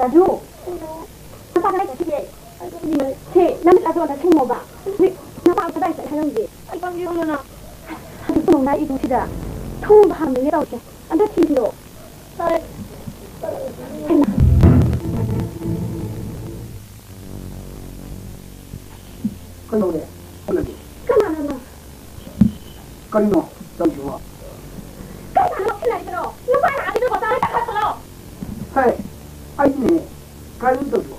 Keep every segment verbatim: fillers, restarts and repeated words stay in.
ꯔꯥꯖꯨ, ꯅꯄꯥ ꯀꯗꯥꯏ ꯆꯠꯈꯤꯒꯦ? ꯁꯦ, ꯅꯃꯤꯠ ꯑꯗꯣ ꯑꯝꯇ ꯁꯤꯡꯉꯣꯕ꯫ ꯍꯧꯖꯤꯛ ꯅꯄꯥ ꯀꯗꯥꯏ ꯆꯠꯈ꯭ꯔꯦ ꯍꯥꯏꯔꯝꯒꯦ? ꯑꯩ ꯈꯪꯗꯦ, ꯈꯪꯗꯦ, ꯅ꯫ ꯍꯧꯖꯤꯛ ꯄꯨꯡ ꯃꯉꯥ ꯏꯕꯨꯡꯁꯤꯗ ꯊꯣꯡꯕ ꯍꯥꯡꯗꯣꯏꯅꯦ ꯇꯧꯔꯤꯁꯦ꯫ ꯑꯝꯇ ꯊꯤꯕꯤꯔꯛꯑꯣ꯫ ꯍꯣꯏ꯫ ꯍꯩꯃꯥ꯫ ꯀꯩꯅꯣꯅꯦ? ꯀꯅꯥꯅꯣ? ꯀꯔꯤꯅꯣ ꯇꯧꯔꯤꯁꯤꯕꯣ? ꯀꯩ ꯃꯥꯅ ꯂꯧꯁꯤꯟꯅꯔꯤꯕꯅꯣ? ꯅꯨꯄꯥ ꯂꯥꯛꯑꯗꯤ ꯅꯪ ꯃꯆꯥ ꯂꯣꯏ ꯇꯥꯈꯠꯂꯛꯄ꯭ꯔꯣ? ꯍꯦ, ꯑꯩꯅꯦ꯫ ꯀꯔꯤꯅꯣ ꯇꯧꯔꯤꯁꯤꯕꯣ?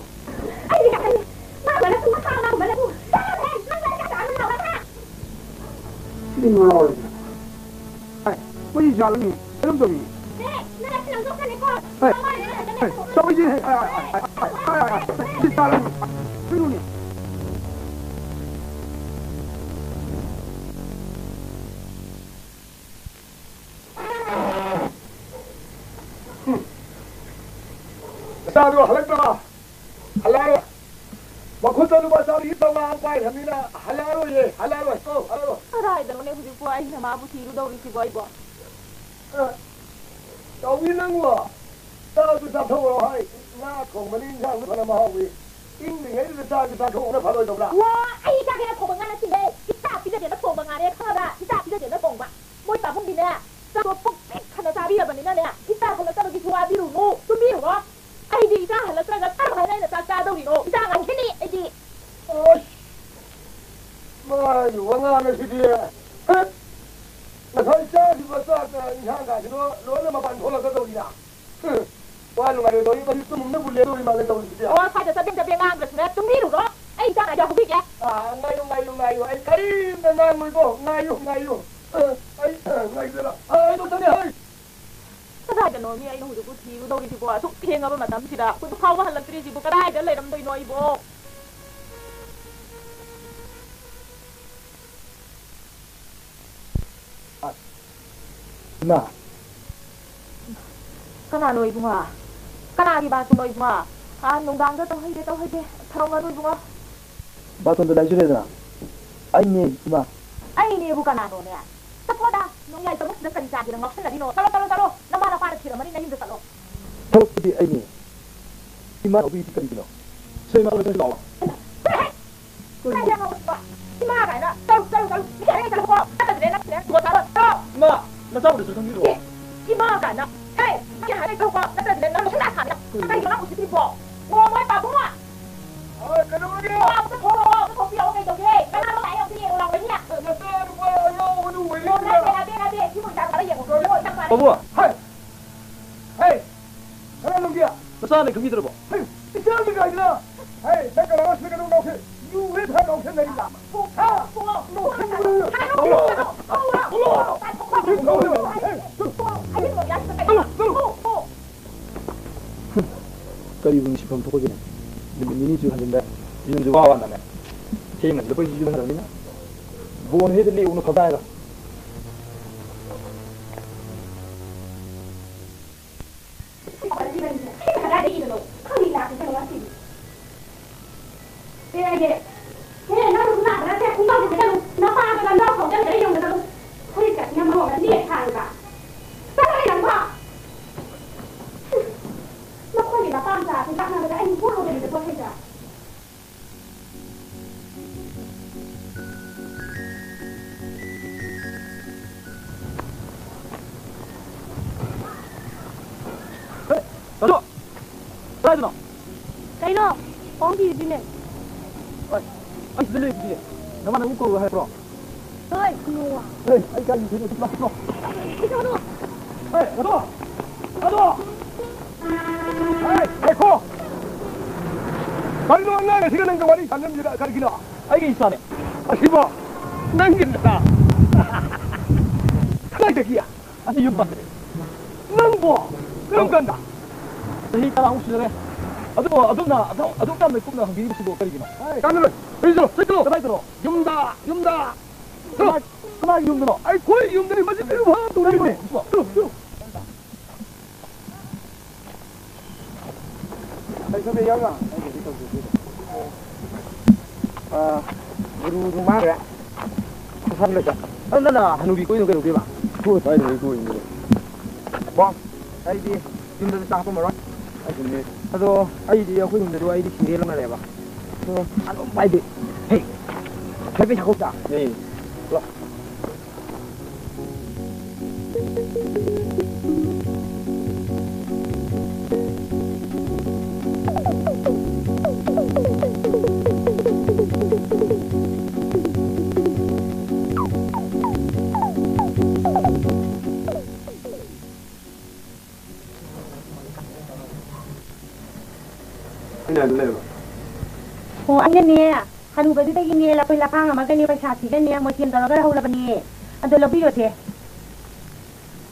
ꯑꯩꯗꯤ ꯀꯩ ꯍꯥꯏꯅꯤ? ꯃꯥ ꯂꯣꯏꯅ ꯁꯨꯝ ꯃꯈꯥ ꯃꯥ ꯂꯣꯏꯅ ꯁꯨꯝ ꯆꯠꯂꯣꯍꯦ! ꯅꯪ ꯂꯣꯏꯅ ꯆꯠꯂꯣ! ꯁꯤꯗꯤ ꯉꯥꯎꯔꯦ꯫ ꯍꯥꯏ, ꯃꯣꯏꯗꯤ ꯌꯥꯜꯂꯅꯤ꯫ ꯀꯩꯅꯣꯝ ꯇꯧꯔꯤ꯫ ꯍꯦ, ꯅꯪ ꯉꯁꯤ ꯅꯪ ꯆꯣꯞꯀꯅꯤꯀꯣ! ꯍꯥꯏ, ꯅꯃꯥꯏ ꯂꯣꯏꯅ ꯍꯥꯏ, ꯍꯥꯏ, ꯍꯥꯏ, ꯍꯥꯏ, ꯍꯥꯏ, ꯁꯤ ꯌꯥꯜꯂꯅꯤ꯫ ꯀꯩꯅꯣꯅꯦ? ꯅꯆꯥꯗꯣ ꯍꯜꯂꯛꯇ꯭ꯔꯕ? ꯍꯜꯂꯛꯑꯔꯣꯏ꯫ ꯃꯈꯨꯠꯇ ꯂꯨꯄꯥ ꯆꯥꯝꯃꯔꯤ ꯆꯥꯝꯃꯉꯥ ꯑꯃ ꯄꯥꯏꯈ꯭ꯔꯕꯅꯤꯅ ꯍꯜꯂꯛꯑꯔꯣꯏꯌꯦ, ꯍꯜꯂꯛꯑꯔꯣꯏ꯫ ꯑꯣ, ꯍꯜꯂꯛꯑꯔꯣꯏ꯫ ꯀꯗꯥꯏꯗꯅꯣꯅꯦ ꯍꯧꯖꯤꯛꯄꯨ ꯑꯩꯅ ꯃꯥꯕꯨ ꯊꯤꯔꯨꯗꯧꯔꯤꯁꯤꯕꯣ ꯑꯩꯕꯣ? ꯑ, ꯆꯥꯎꯕꯤ ꯅꯪꯕꯣ, ꯆꯥꯛꯇꯨ ꯆꯥꯊꯣꯛꯎꯔꯣ ꯍꯥꯏ꯫ ꯉꯥ ꯊꯣꯡꯕꯅꯤ, ꯏꯟꯁꯥꯡꯗꯨ ꯐꯅ ꯃꯍꯥꯎꯏ꯫ ꯏꯪꯂꯤꯉꯩꯗꯨꯗ ꯆꯥꯛꯇꯨ ꯆꯥꯊꯣꯛꯎꯅ ꯐꯔꯣꯏꯗꯧꯕ꯭ꯔꯥ? ꯋꯥ, ꯑꯩ ꯆꯥꯛ ꯍꯦꯟꯅ ꯊꯣꯡꯕ ꯉꯥ ꯅꯠꯇꯦꯍꯦ꯫ ꯏꯆꯥ ꯄꯤꯖꯗꯦꯅ ꯊꯣꯡꯕ ꯉꯥꯅꯦ ꯈꯪꯉꯕ꯭ꯔꯥ? ꯏꯆꯥ ꯄꯤꯖꯗꯦꯅ ꯊꯣꯡꯕ꯫ ꯃꯣꯏ ꯄꯥꯕꯨꯡꯗꯤꯅꯦ, ꯆꯥꯛꯇꯣ ꯄꯨꯛ ꯄꯤꯛ ꯊꯟꯅ ꯆꯥꯕꯤꯔꯕꯅꯤꯅꯅꯦ, ꯏꯆꯥ ꯍꯜꯂꯛꯇꯕꯒꯤꯁꯨ ꯋꯥꯕꯤꯔꯨꯅꯨ, ꯇꯨꯝꯕꯤꯔꯨꯔꯣ꯫ ꯑꯩꯗꯤ ꯏꯆꯥ ꯍꯜꯂꯛꯇ꯭ꯔꯒ ꯀꯔꯝ ꯍꯥꯏꯅ ꯑꯩꯅ ꯆꯥꯛ ꯆꯥꯗꯧꯔꯤꯅꯣ? ꯏꯆꯥ ꯉꯥꯏꯒꯅꯤ ꯑꯩꯗꯤ꯫ ꯑꯁ! ꯃꯥꯒꯤ ꯋꯥꯉꯥꯡ ꯑꯁꯤꯗꯤ! ꯍꯦ! ꯉꯁꯥꯏ ꯆꯥꯈꯤꯕ ꯆꯥꯛꯀ ꯏꯟꯁꯥꯡꯒꯁꯤꯗꯣ ꯂꯣꯏꯅ ꯃꯄꯥꯟ ꯊꯣꯛꯂꯛꯀꯗꯧꯔꯤꯔꯥ? ꯍꯨꯝ! ꯋꯥ ꯅꯨꯡꯉꯥꯏꯔꯣꯏꯗꯧꯔꯤ, ꯃꯁꯤ ꯇꯨꯝꯅ ꯄꯨꯜꯂꯦ ꯇꯧꯔꯤ ꯃꯥꯜꯂꯦ ꯇꯧꯔꯤꯁꯤꯗꯤ꯫ ꯑꯣ, ꯁ꯭ꯋꯥꯏꯗ ꯆꯕꯦꯡ ꯆꯕꯦꯡ ꯉꯥꯡꯗ꯭ꯔꯁꯨꯅꯦ, ꯇꯨꯝꯕꯤꯔꯨꯔꯣ꯫ ꯑꯩ ꯏꯆꯥ ꯉꯥꯏꯖꯍꯧꯕꯤꯒꯦ꯫ ꯑꯥ, ꯉꯥꯏꯌꯨ, ꯉꯥꯏꯌꯨ, ꯉꯥꯏꯌꯨ꯫ ꯑꯩ ꯀꯔꯤꯝꯇ ꯉꯥꯡꯉꯣꯏꯀꯣ꯫ ꯉꯥꯏꯌꯨ, ꯉꯥꯏꯌꯨ꯫ ꯑ, ꯑꯩ, ꯑ, ꯉꯥꯏꯖꯔ-, ꯑ, ꯑꯩ ꯗꯣꯛꯇꯔꯅꯦ, ꯍꯩ! ꯀꯗꯥꯏꯗꯅꯣ ꯃꯤ ꯑꯩꯅ ꯍꯧꯖꯤꯛꯄꯨ ꯊꯤꯔꯨꯗꯧꯔꯤꯁꯤꯕꯣ? ꯑꯁꯨꯛ ꯊꯦꯡꯉꯕ ꯃꯇꯝꯁꯤꯗ ꯍꯧꯖꯤꯛ ꯐꯥꯎꯕ ꯍꯜꯂꯛꯇ꯭ꯔꯤꯁꯤꯕꯨ ꯀꯗꯥꯏꯗ ꯂꯩꯔꯝꯗꯣꯏꯅꯣ ꯑꯩꯕꯣ? ꯏꯃꯥ! ꯀꯅꯥꯅꯣ ꯏꯕꯨꯡꯉꯣ? ꯀꯅꯥꯒꯤ ꯕꯥꯇꯣꯟꯅꯣ ꯏꯕꯨꯡꯉꯣ? ꯑꯥ, ꯅꯨꯡꯗꯥꯡꯗ ꯇꯧꯍꯩꯗꯦ, ꯇꯧꯍꯩꯗꯦ꯫ ꯊꯧꯔꯝꯒꯅꯨ ꯏꯕꯨꯡꯉꯣ꯫ ꯕꯥꯇꯣꯟꯗꯣ ꯂꯥꯏꯖꯨꯔꯦꯗꯅ꯫ ꯑꯩꯅꯦ, ꯏꯃꯥ꯫ ꯑꯩꯅꯦꯕꯨ ꯀꯅꯥꯅꯣꯅꯦ? ꯆꯠꯊꯣꯛꯑꯣꯗ, ꯅꯣꯡꯌꯥꯏ ꯆꯃꯁꯁꯤꯗ ꯀꯔꯤ ꯆꯥꯒꯦꯅ ꯉꯥꯎꯁꯟꯅꯔꯤꯅꯣ? ꯆꯠꯂꯣ, ꯆꯠꯂꯣ, ꯆꯠꯂꯣ꯫ ꯅꯃꯥ ꯅꯄꯥꯅ ꯊꯤꯔꯝꯃꯅꯤ, ꯅꯌꯨꯝꯗ ꯆꯠꯂꯣ꯫ ꯊꯕꯛꯄꯨꯗꯤ ꯑꯩꯅꯦ꯫ ꯏꯃꯥ ꯂꯧꯕꯤꯗꯤ ꯀꯔꯤꯒꯤꯅꯣ? ꯁꯦ, ꯏꯃꯥ ꯂꯧꯕꯤꯗꯤ ꯂꯥꯛꯑꯣ꯫ ꯀꯔꯤꯅꯣ? ꯏꯃꯥ ꯀꯥꯏꯅ ꯇꯧ, ꯇꯧ, ꯇꯧ꯫ ꯃꯤꯁꯦ ꯍꯦꯛ ꯆꯠꯂꯨꯀꯣ꯫ ꯅꯠꯇ꯭ꯔꯗꯤꯅꯦ ꯅꯪ ꯁꯤꯗ ꯖꯨꯒꯣꯠ ꯆꯥꯔꯣꯏ꯫ ꯇꯧ꯫ ꯏꯃꯥ, ꯅꯆꯥꯕꯨꯗꯤ ꯈꯪꯕꯤꯔꯣ꯫ ꯑꯦ, ꯏꯃꯥ ꯀꯥꯏꯅ꯫ ꯍꯦ, ꯅꯪ ꯍꯥꯏꯔꯦ ꯇꯧꯀꯣ꯫ ꯅꯠꯇ꯭ꯔꯗꯤꯅꯦ ꯅꯪ ꯁꯨꯡꯂꯥꯛ ꯂꯥꯛꯑꯔꯣꯏ꯫ ꯀꯔꯤꯅꯣ? ꯀꯔꯤꯒꯤꯅꯣ ꯅꯪ ꯎꯁꯤꯠꯇ꯭ꯔꯤꯕꯣ? ꯑꯣ, ꯃꯣꯏ ꯄꯥꯕꯨꯡ꯫ ꯑꯣ, ꯀꯩꯗꯧꯔꯒꯦ? ꯑꯣ, ꯑꯝꯇ ꯊꯣꯛꯂꯛꯑꯣ, ꯑꯝꯇ ꯊꯣꯛꯄꯤꯔꯛꯑꯣ, ꯀꯩꯗꯧꯒꯦ? ꯀꯅꯥꯅꯣ ꯂꯥꯛꯑꯦ ꯑꯝꯇ ꯌꯦꯡꯉꯣ ꯂꯥꯛꯑꯣ, ꯏꯅꯦ꯫ ꯅꯆꯥꯅꯨꯄꯥ ꯑꯅꯧꯕꯗꯨ ꯑꯣꯏꯔꯤꯕ꯭ꯔꯥ? ꯑꯣ, ꯅꯠꯇꯦ, ꯅꯠꯇꯦ, ꯅꯠꯇꯦ, ꯁꯤꯕꯨ ꯏꯆꯥ ꯈꯔ ꯌꯦꯡꯉꯣ꯫ ꯀꯩꯗꯧꯔꯒꯦ? ꯏꯆꯥ ꯈꯔ ꯄꯥꯕꯨꯡ, ꯍꯥꯏ! ꯍꯦ! ꯍꯦ! ꯅꯪꯗꯤ ꯅꯆꯥꯅꯦ ꯈꯪꯕꯤꯗ꯭ꯔꯕꯣ? ꯍꯦ! ꯏꯆꯥꯒꯤ ꯀꯥꯏꯗꯅ? ꯍꯦ! ꯅꯪ ꯀꯅꯥꯅꯣ ꯁꯤꯗ ꯀꯩꯅꯣ ꯉꯥꯎꯁꯦ? ꯌꯨ ꯍꯦ ꯊꯛꯑ ꯉꯥꯎꯁꯦ ꯂꯩꯔꯤꯕ? ꯍꯥ? ꯊꯣꯛꯂꯛꯑꯣ! ꯊꯣꯛꯂꯛꯑꯣ! ꯊꯣꯛꯂꯛꯑꯣ! ꯍꯦ! ꯆꯠꯂꯣ! ꯆꯠꯂꯣ! ꯀꯔꯤꯕꯨ ꯅꯨꯡꯁꯤꯐꯝ ꯊꯣꯛꯄꯒꯦꯅꯦ? ꯅꯨꯃꯤꯠ ꯅꯤꯅꯤꯁꯨ ꯍꯟꯖꯤꯟꯕ ꯌꯨꯝꯁꯨ ꯋꯥ ꯋꯥꯅꯅꯦ꯫ ꯊꯦꯡꯅ ꯍꯜꯂꯛꯄꯩꯁꯨ ꯌꯨꯝ ꯍꯟꯗꯕꯅꯤꯅ꯫ ꯕꯣꯟ ꯍꯦꯛꯇ ꯂꯦꯛꯎꯅ ꯐꯗꯥꯏꯔꯣ? ꯀꯗꯥꯏꯗꯒꯤꯅꯣ? ꯈꯪꯗꯦ, ꯂꯥꯛꯇꯦ, ꯀꯩꯅꯣ ꯉꯁꯤꯗꯤ꯫ ꯀꯩ ꯍꯥꯏꯒꯦ? ꯍꯦ, ꯅꯪꯁꯨ ꯂꯥꯛꯄ ꯅꯠꯇꯦ, ꯈꯣꯡꯒ꯭ꯔꯥꯎ ꯐꯨꯔꯤꯠ ꯀꯩꯅꯣ, ꯅꯄꯥꯗꯣ ꯂꯝꯖꯥꯎ ꯊꯧꯖꯤꯜꯂꯒ ꯌꯣꯟꯒꯗꯕ ꯐꯨꯔꯤꯠꯀꯁꯤꯅ ꯃꯔꯣꯜ ꯑꯃ ꯅꯦꯠ ꯁꯥꯔꯤꯕ꯫ ꯆꯠꯂꯣꯍꯦ ꯅꯪꯕꯣ! ꯅꯈꯣꯏꯒꯤ ꯅꯄꯥ ꯃꯆꯥꯁꯤ ꯂꯥꯛꯅꯕꯗ ꯑꯩ ꯄꯣꯠ ꯂꯧꯗꯕꯤꯗ ꯄꯣꯠ ꯆꯩꯗ꯫ ꯍꯦ, ꯗꯥ ꯖꯣꯟ! ꯀꯗꯥꯏꯗꯅꯣ? ꯀꯩꯅꯣ? ꯄꯥꯎ ꯊꯤꯔꯤꯗꯨꯅꯦ꯫ ꯑꯩ, ꯑꯩ ꯁꯤꯗ ꯂꯩꯔꯤꯁꯤꯗꯤ꯫ ꯅꯃꯥꯟꯅꯕꯕꯨ ꯀꯧꯔꯣ ꯍꯥꯏꯕ꯭ꯔꯣ? ꯍꯣꯏ, ꯀꯧꯔꯣ꯫ ꯍꯦ, ꯑꯩ ꯒꯥꯔꯤ ꯊꯤꯔꯣ, ꯂꯥꯛꯈ꯭ꯔꯣ꯫ ꯀꯩꯗꯧꯔꯣ? ꯍꯦ, ꯗꯥ ꯖꯣꯟ! ꯗꯥ ꯖꯣꯟ! ꯍꯦ, ꯉꯥꯏꯈꯣ! ꯀꯔꯤꯅꯣ ꯑꯉꯥꯡ ꯑꯁꯤꯒ ꯅꯪꯒ ꯋꯥꯔꯤ ꯁꯥꯟꯅꯔꯝꯃꯤꯁꯤꯗ ꯀꯔꯤꯒꯤꯅꯣ? ꯑꯩꯒꯤ ꯏꯆꯥꯅꯦ꯫ ꯑꯁꯤꯕꯣ? ꯅꯪꯒꯤ ꯅꯆꯥ? ꯀꯗꯥꯏꯗꯒꯤ? ꯑꯁꯤ ꯌꯨꯝ ꯄꯥꯟꯗ꯭ꯔꯤ꯫ ꯅꯪꯕꯣ? ꯀꯔꯝ ꯀꯥꯟꯗ? ꯆꯍꯤ ꯇꯔꯥꯃꯨꯛ ꯁꯨꯖꯔꯦ꯫ ꯑꯗꯨꯕꯨ ꯑꯗꯣꯝꯅ ꯑꯗꯨꯛ, ꯑꯗꯨꯛ ꯌꯥꯝꯅ ꯀꯨꯞꯅ ꯍꯪꯕꯤꯔꯤꯕꯁꯤꯕꯨ ꯀꯔꯤꯒꯤꯅꯣ? ꯀꯥꯟꯅꯔꯣꯏ꯫ ꯍꯧꯖꯤꯛ ꯆꯠꯂꯣ, ꯆꯠꯂꯣ꯫ ꯀꯗꯥꯏꯗꯅꯣ? ꯌꯨꯝꯗ, ꯌꯨꯝꯗ꯫ ꯆꯠꯂꯣ꯫ ꯀꯅꯥ-, ꯀꯅꯥꯒꯤ ꯌꯨꯝꯗꯅꯣ? ꯑꯩꯈꯣꯏ ꯌꯨꯝꯗꯅꯤ꯫ ꯃꯁꯤ ꯀꯔꯤ ꯐꯥꯝ ꯇꯧꯔꯤꯕꯅꯣ? ꯀꯔꯤꯅꯣ? ꯆꯠꯂꯣ, ꯆꯠꯂꯣ꯫ ꯑꯩ ꯁꯣꯝꯗ ꯌꯥꯎꯔꯣ꯫ ꯑ, ꯒꯨꯔꯨꯗꯨ ꯃꯥꯡꯈ꯭ꯔꯦ꯫ ꯁꯥꯟꯅ ꯂꯩꯇ꯫ ꯑꯗꯨ ꯅꯪꯅ ꯍꯅꯨꯕꯤ ꯀꯣꯏꯅꯣ ꯀꯩꯗꯧꯗꯣꯏꯕ? ꯀꯣꯏ ꯀꯥꯏꯗ ꯀꯣꯏꯅꯣ? ꯕꯣ, ꯑꯩꯗꯤ ꯌꯨꯝꯗꯁꯨ ꯆꯥꯛ ꯍꯥꯞꯄꯝꯃꯔꯣꯏ꯫ ꯑꯗꯨꯅꯦ꯫ ꯑꯗꯣ ꯑꯩꯗꯤ, ꯑꯩꯈꯣꯏ ꯌꯨꯝꯗꯁꯨ ꯑꯩꯗꯤ ꯁꯤꯔꯦꯜ ꯑꯃ ꯂꯩꯌꯦꯕ꯫ ꯑꯗꯣ ꯑꯗꯨꯝ ꯄꯥꯏꯗꯦ꯫ ꯍꯦ, ꯍꯥꯏꯐꯦꯠ ꯁꯛꯍꯧꯁꯤ꯫ ꯌꯥꯏꯌꯦ꯫ ꯂꯥꯛꯑꯣ꯫ ꯑꯩꯅ ꯑꯗꯨ ꯂꯩꯕ꯫ ꯑꯣ, ꯑꯩꯅꯅꯦ, ꯍꯅꯨꯕꯗꯨꯗꯒꯤꯅꯦ, ꯂꯐꯣꯏ ꯂꯐꯥꯡ ꯑꯃꯒꯅꯦ, ꯄꯩꯁꯥ ꯊꯤꯒꯅꯦ, ꯃꯣꯏꯊꯦꯝ ꯇꯧꯔꯒ ꯂꯧꯍꯧꯔꯕꯅꯦ꯫ ꯑꯗꯣ ꯂꯧꯕꯤꯔꯣꯁꯦ꯫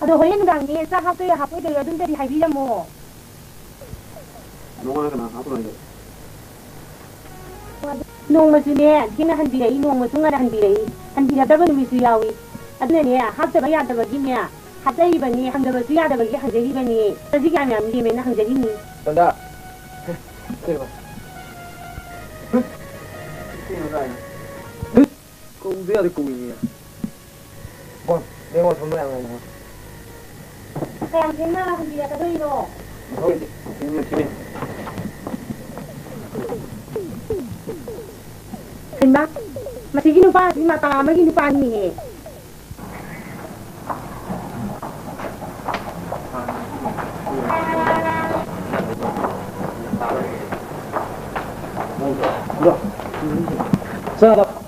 ꯑꯗꯣ ꯍꯣꯔꯦꯟ ꯅꯨꯡꯗꯥꯡꯅꯦ, ꯆꯥꯛ ꯍꯥꯞꯇꯣꯏꯔꯥ ꯍꯥꯞꯄꯣꯏꯗꯣꯏꯔꯥ ꯑꯗꯨꯝꯇꯗꯤ ꯍꯥꯏꯕꯤꯔꯝꯃꯣ꯫ ꯅꯉꯣꯟꯗ ꯀꯅꯥ ꯍꯥꯞꯄꯅꯣ ꯍꯥꯏꯒꯦ? ꯅꯣꯡꯃꯁꯨꯅꯦ, ꯊꯦꯡꯅ ꯍꯟꯕꯤꯔꯛꯏ, ꯅꯣꯡꯃꯁꯨ ꯉꯟꯅ ꯍꯟꯕꯤꯔꯛꯏ꯫ ꯍꯟꯕꯤꯔꯛꯇꯕ ꯅꯨꯃꯤꯠꯁꯨ ꯌꯥꯎꯏ꯫ ꯑꯗꯨꯅꯅꯦ, ꯍꯥꯞꯇꯕ ꯌꯥꯗꯕꯒꯤꯅꯦ, ꯍꯥꯞꯆꯔꯤꯕꯅꯤ, ꯍꯪꯗꯕꯁꯨ ꯌꯥꯗꯕꯒꯤ ꯍꯪꯖꯔꯤꯕꯅꯤ꯫ ꯆꯖꯤꯛ ꯌꯥꯝ ꯌꯥꯝ ꯂꯦꯝꯃꯦꯅ ꯍꯪꯖꯔꯤꯅꯤ꯫ ꯇꯟꯗꯥ! ꯀꯩꯅꯣ? ꯀꯩꯅꯣ ꯇꯥꯏꯅ? ꯀꯧꯗ ꯌꯥꯗꯦ, ꯀꯧꯏꯅꯦ꯫ ꯀꯣ, ꯅꯦꯠꯋꯥꯛ ꯁꯣꯝꯗ ꯌꯥꯝ ꯅꯨꯡꯉꯥꯏ꯫ ꯀꯌꯥꯝ ꯊꯦꯡꯅ ꯍꯟꯕꯤꯔꯛꯀꯗꯣꯏꯅꯣ? ꯍꯣꯏ, ꯊꯦꯡꯅ, ꯊꯦꯡꯅ꯫ ꯍꯩꯃꯥ, ꯃꯁꯤꯒꯤ ꯅꯨꯄꯥꯁꯤ ꯃꯇꯥ ꯑꯃꯒꯤ ꯅꯨꯄꯥꯅꯤꯅꯦꯍꯦ꯫ ꯆꯥꯗ꯫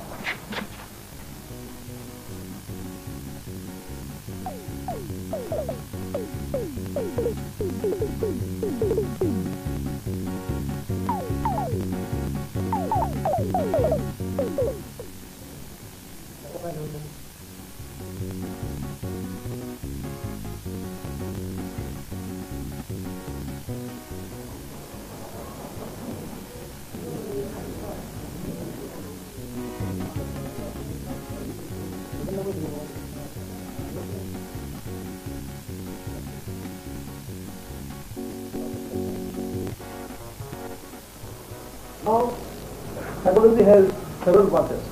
Now, psychology has several branches.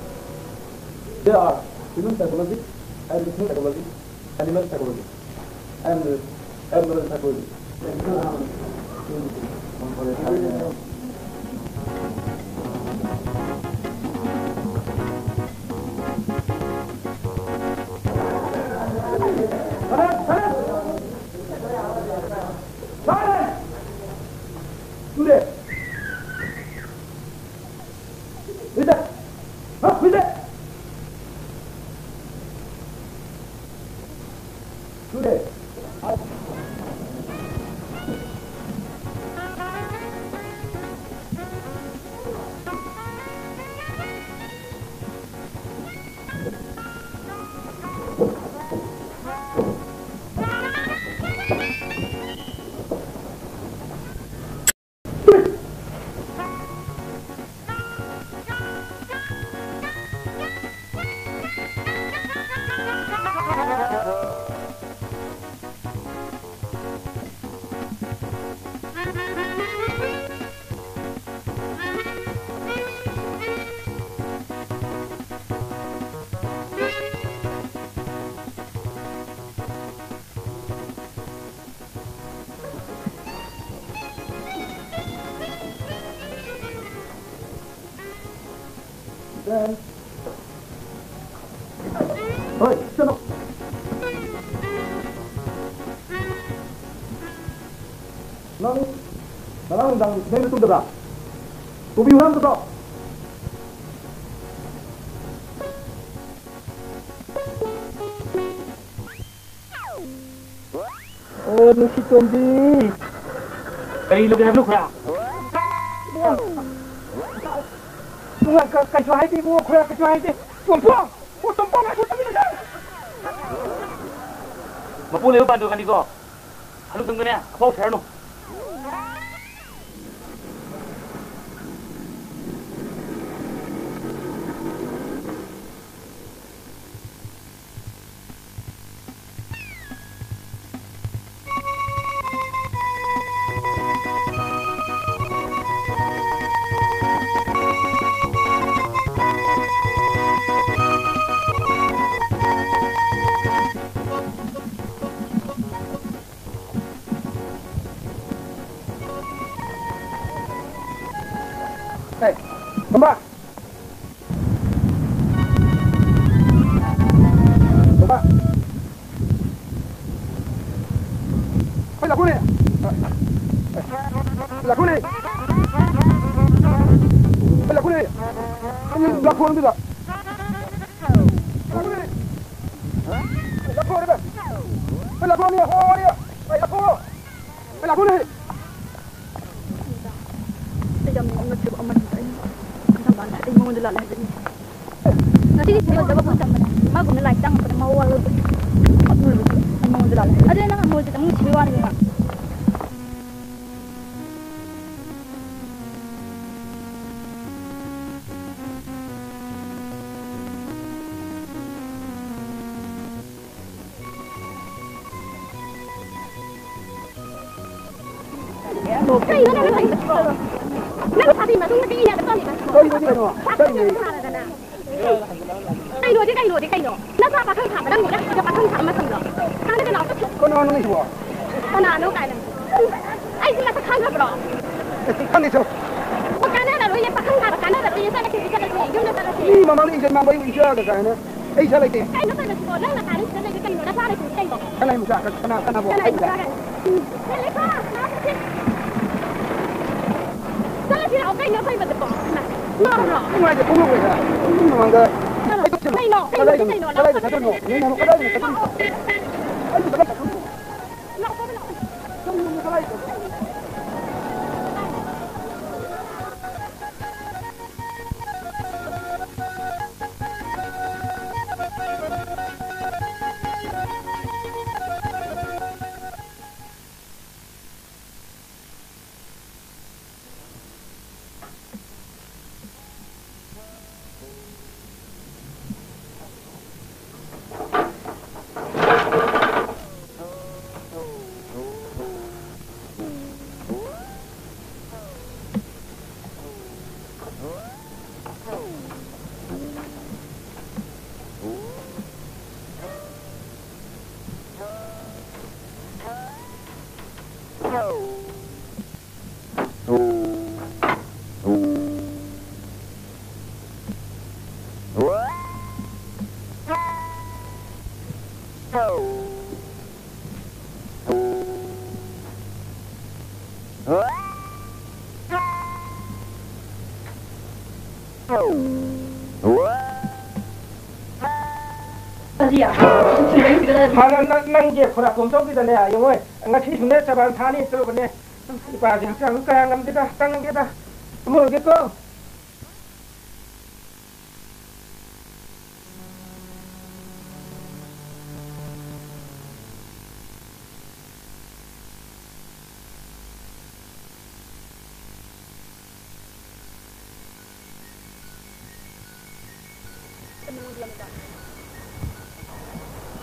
There are human psychology, educational psychology, animal psychology, and, uh, animal psychology. ꯍꯣꯏ, ꯆꯠꯂꯣ꯫ ꯅꯪ ꯉꯔꯥꯡ ꯅꯨꯡꯗꯥꯡ ꯊꯦꯡꯅ ꯇꯨꯝꯗꯕ꯭ꯔꯥ? ꯄꯨꯕꯤꯌꯨ ꯅꯪ ꯇꯨꯝꯊꯣꯛ꯫ ꯑꯣ, ꯅꯨꯡꯁꯤ ꯇꯣꯝꯕꯤ꯫ ꯀꯔꯤ ꯂꯧꯒꯦ ꯍꯥꯏꯕꯅꯣ, ꯈꯨꯔꯥ? ꯏꯕꯨꯡꯉꯣ, ꯀ-, ꯀꯩꯁꯨ ꯍꯥꯏꯗꯦ, ꯏꯕꯨꯡꯉꯣ, ꯈꯨꯔꯥ, ꯀꯩꯁꯨ ꯍꯥꯏꯗꯦ꯫ ꯇꯣꯝꯄꯣꯛ! ꯑꯣ, ꯇꯣꯝꯄꯣꯛ, ꯉꯥꯏꯈꯣ, ꯇꯣꯝꯄꯣꯛ! ꯃꯄꯨ ꯂꯩꯕ ꯄꯥꯟꯗ꯭ꯔꯀꯥꯟꯗꯤꯀꯣ, ꯍꯅꯨ ꯊꯪꯗꯅꯦ, ꯑꯐꯥꯎ ꯁꯥꯔꯅꯨ꯫ ꯇꯣꯝꯕ! ꯇꯣꯝꯕ! ꯍꯣꯏ, ꯂꯥꯛꯈꯣꯅꯦ! ꯂꯥꯛꯈꯣꯅꯦ! ꯍꯣꯏ, ꯂꯥꯛꯈꯣꯅꯦ! ꯂꯥꯛꯈꯣ ꯑꯗꯨꯗ! ꯂꯥꯛꯈꯣꯅꯦ! ꯂꯥꯛꯈꯣ ꯑꯗꯨꯗ! ꯍꯣꯏ, ꯂꯥꯛꯈꯣꯅꯦ! ꯍꯣꯏ, ꯂꯥꯛꯈꯣ! ꯍꯣꯏ, ꯂꯥꯛꯈꯣꯅꯦ! ꯑꯩ ꯌꯥꯝ ꯅꯣꯛꯅꯤꯡꯕ ꯑꯃꯅꯤꯗ꯫ ꯑꯩ ꯀꯩꯅꯣ ꯇꯧꯔꯀꯥꯟꯗ ꯑꯩ ꯃꯉꯣꯟꯗ ꯂꯥꯜꯂꯦ ꯍꯥꯏꯖꯅꯤꯡꯉꯤ꯫ ꯉꯁꯤꯗꯤ ꯁꯤꯡꯒꯜꯗꯕ ꯐꯣꯟ ꯊꯝꯕꯅꯦ꯫ ꯃꯥꯒꯨꯝꯅ ꯂꯥꯏ ꯇꯥꯡꯉꯛꯄꯗ ꯃꯋꯥ ꯂꯧꯗꯦ꯫ ꯑꯩ ꯃꯉꯣꯟꯗ ꯂꯥꯜꯂꯦ꯫ ꯑꯗꯨꯗꯤ ꯅꯪ ꯑꯃꯨꯛ ꯍꯧꯖꯤꯛ ꯑꯃꯨꯛ ꯅꯨꯡꯁꯤꯕꯩ ꯋꯥꯅꯤꯅꯦ꯫ ꯀꯩꯅꯣ ꯅꯪꯅ ꯇꯧꯔꯤꯗꯣ? ꯅꯪ ꯁꯥꯇꯤꯟ ꯃꯇꯨꯡꯗ ꯄꯤꯛꯏꯅꯦ ꯑꯗꯨ ꯇꯧꯔꯤꯗꯣ? ꯀꯩꯅꯣꯗꯤ ꯀꯩꯅꯣ? ꯁꯥꯇꯤꯟ ꯀꯩꯅꯣ? ꯃꯇꯨꯡ ꯊꯥꯔꯗꯅ꯫ ꯀꯩꯅꯣꯗꯤ ꯀꯩꯅꯣꯗꯤ ꯀꯩꯅꯣ? ꯅꯆꯥ ꯄꯥꯈꯪ ꯊꯥꯕ ꯅꯪ ꯅꯪ ꯁꯤꯗ ꯄꯥꯈꯪ ꯊꯥꯕ ꯃꯇꯝꯗꯣ? ꯀꯥꯟꯅꯗꯦ ꯂꯥꯛꯑꯣ ꯆꯠꯈ꯭ꯔꯣ꯫ ꯀꯅꯥꯅꯣ ꯅꯪꯁꯤꯕꯣ? ꯀꯅꯥꯅꯣ ꯀꯥꯏꯅ꯫ ꯑꯩꯁꯦ ꯃꯁꯛ ꯈꯪꯗꯕ꯭ꯔꯣ? ꯑꯦ, ꯈꯪꯗꯦ ꯆꯠꯂꯣ꯫ ꯑꯣ, ꯀꯥꯟꯅꯔꯔꯣꯏꯅꯦ, ꯄꯥꯈꯪ ꯊꯥꯕ ꯀꯥꯟꯅꯔꯔꯣꯏꯅꯦ, ꯆꯠꯂꯁꯤ, ꯆꯠꯂꯁꯤ, ꯌꯨꯝꯗ ꯆꯠꯂꯁꯤ꯫ ꯃꯤ ꯃꯃꯥꯡꯗ ꯏꯖꯠ ꯃꯥꯡꯕ ꯑꯩꯕꯨ ꯏꯆꯥꯒ ꯀꯥꯏꯅ꯫ ꯑꯩ ꯏꯆꯥ ꯂꯩꯇꯦ꯫ ꯀꯩꯅꯣ ꯇꯧꯔꯤꯁꯤꯕꯣ? ꯅꯪ ꯅꯆꯥꯅꯤ ꯁꯤꯗ ꯂꯩꯔꯤꯁꯦ ꯀꯩꯅꯣ? ꯅꯆꯥ ꯂꯩꯇ꯭ꯔꯤꯁꯦ ꯀꯩꯅꯣ? ꯀꯅꯥꯏ ꯃꯆꯥ? ꯀꯅꯥ, ꯀꯅꯥꯕꯨ ꯀꯅꯥꯏ ꯍꯥꯏꯕ? ꯃꯆꯥ ꯀꯥꯏꯅ? ꯎꯝ꯫ ꯆꯠꯂꯁꯤ ꯂꯥꯛꯑꯣ, ꯀꯩꯅꯣ ꯑꯩꯈꯣꯏ ꯃꯗꯨꯕꯣ? ꯏꯃꯥ, ꯉꯥꯎꯕ꯭ꯔꯣ? ꯅꯨꯡꯉꯥꯏꯇꯦ, ꯈꯣꯡꯎꯞ ꯂꯩꯇꯦ꯫ ꯃꯤ ꯃꯃꯥꯡꯗ꯫ ꯀꯩꯅꯣ? ꯀꯩꯅꯣ? ꯀꯗꯥꯏꯗ, ꯀꯩꯅꯣ? ꯀꯗꯥꯏꯗ ꯆꯠꯇꯣꯏꯅꯣ? ꯅꯣꯏ ꯃꯌꯥꯝ ꯀꯗꯥꯏꯗ ꯆꯠꯇꯣꯏꯅꯣ? ꯑꯩ ꯆꯠꯂꯝ ꯆꯠꯇꯣꯏꯅꯣ? ꯂꯥꯛꯑꯣ, ꯆꯠꯂꯣ, ꯂꯥꯛꯑꯣ꯫ ꯅꯪ ꯃꯌꯥꯝ ꯀꯗꯥꯏꯗ ꯆꯠꯇꯣꯏꯅꯣ? ꯍꯥꯟꯅ ꯅꯪ, ꯅꯪꯒꯤ ꯈꯨꯔꯥꯛ ꯀꯣꯝꯆꯧꯕꯤꯗꯅꯦ, ꯌꯦꯡꯉꯣ, ꯉꯁꯤꯁꯨꯅꯦ ꯆꯕꯥꯟ ꯊꯥꯅꯤ ꯇꯧꯕꯅꯦ꯫ ꯏꯄꯥꯁꯦ ꯍꯛꯆꯥꯡꯁꯨ ꯀꯌꯥ ꯉꯝꯗꯦꯗ, ꯆꯪꯉꯒꯦꯗ, ꯇꯨꯝꯍꯧꯔꯒꯦꯀꯣ꯫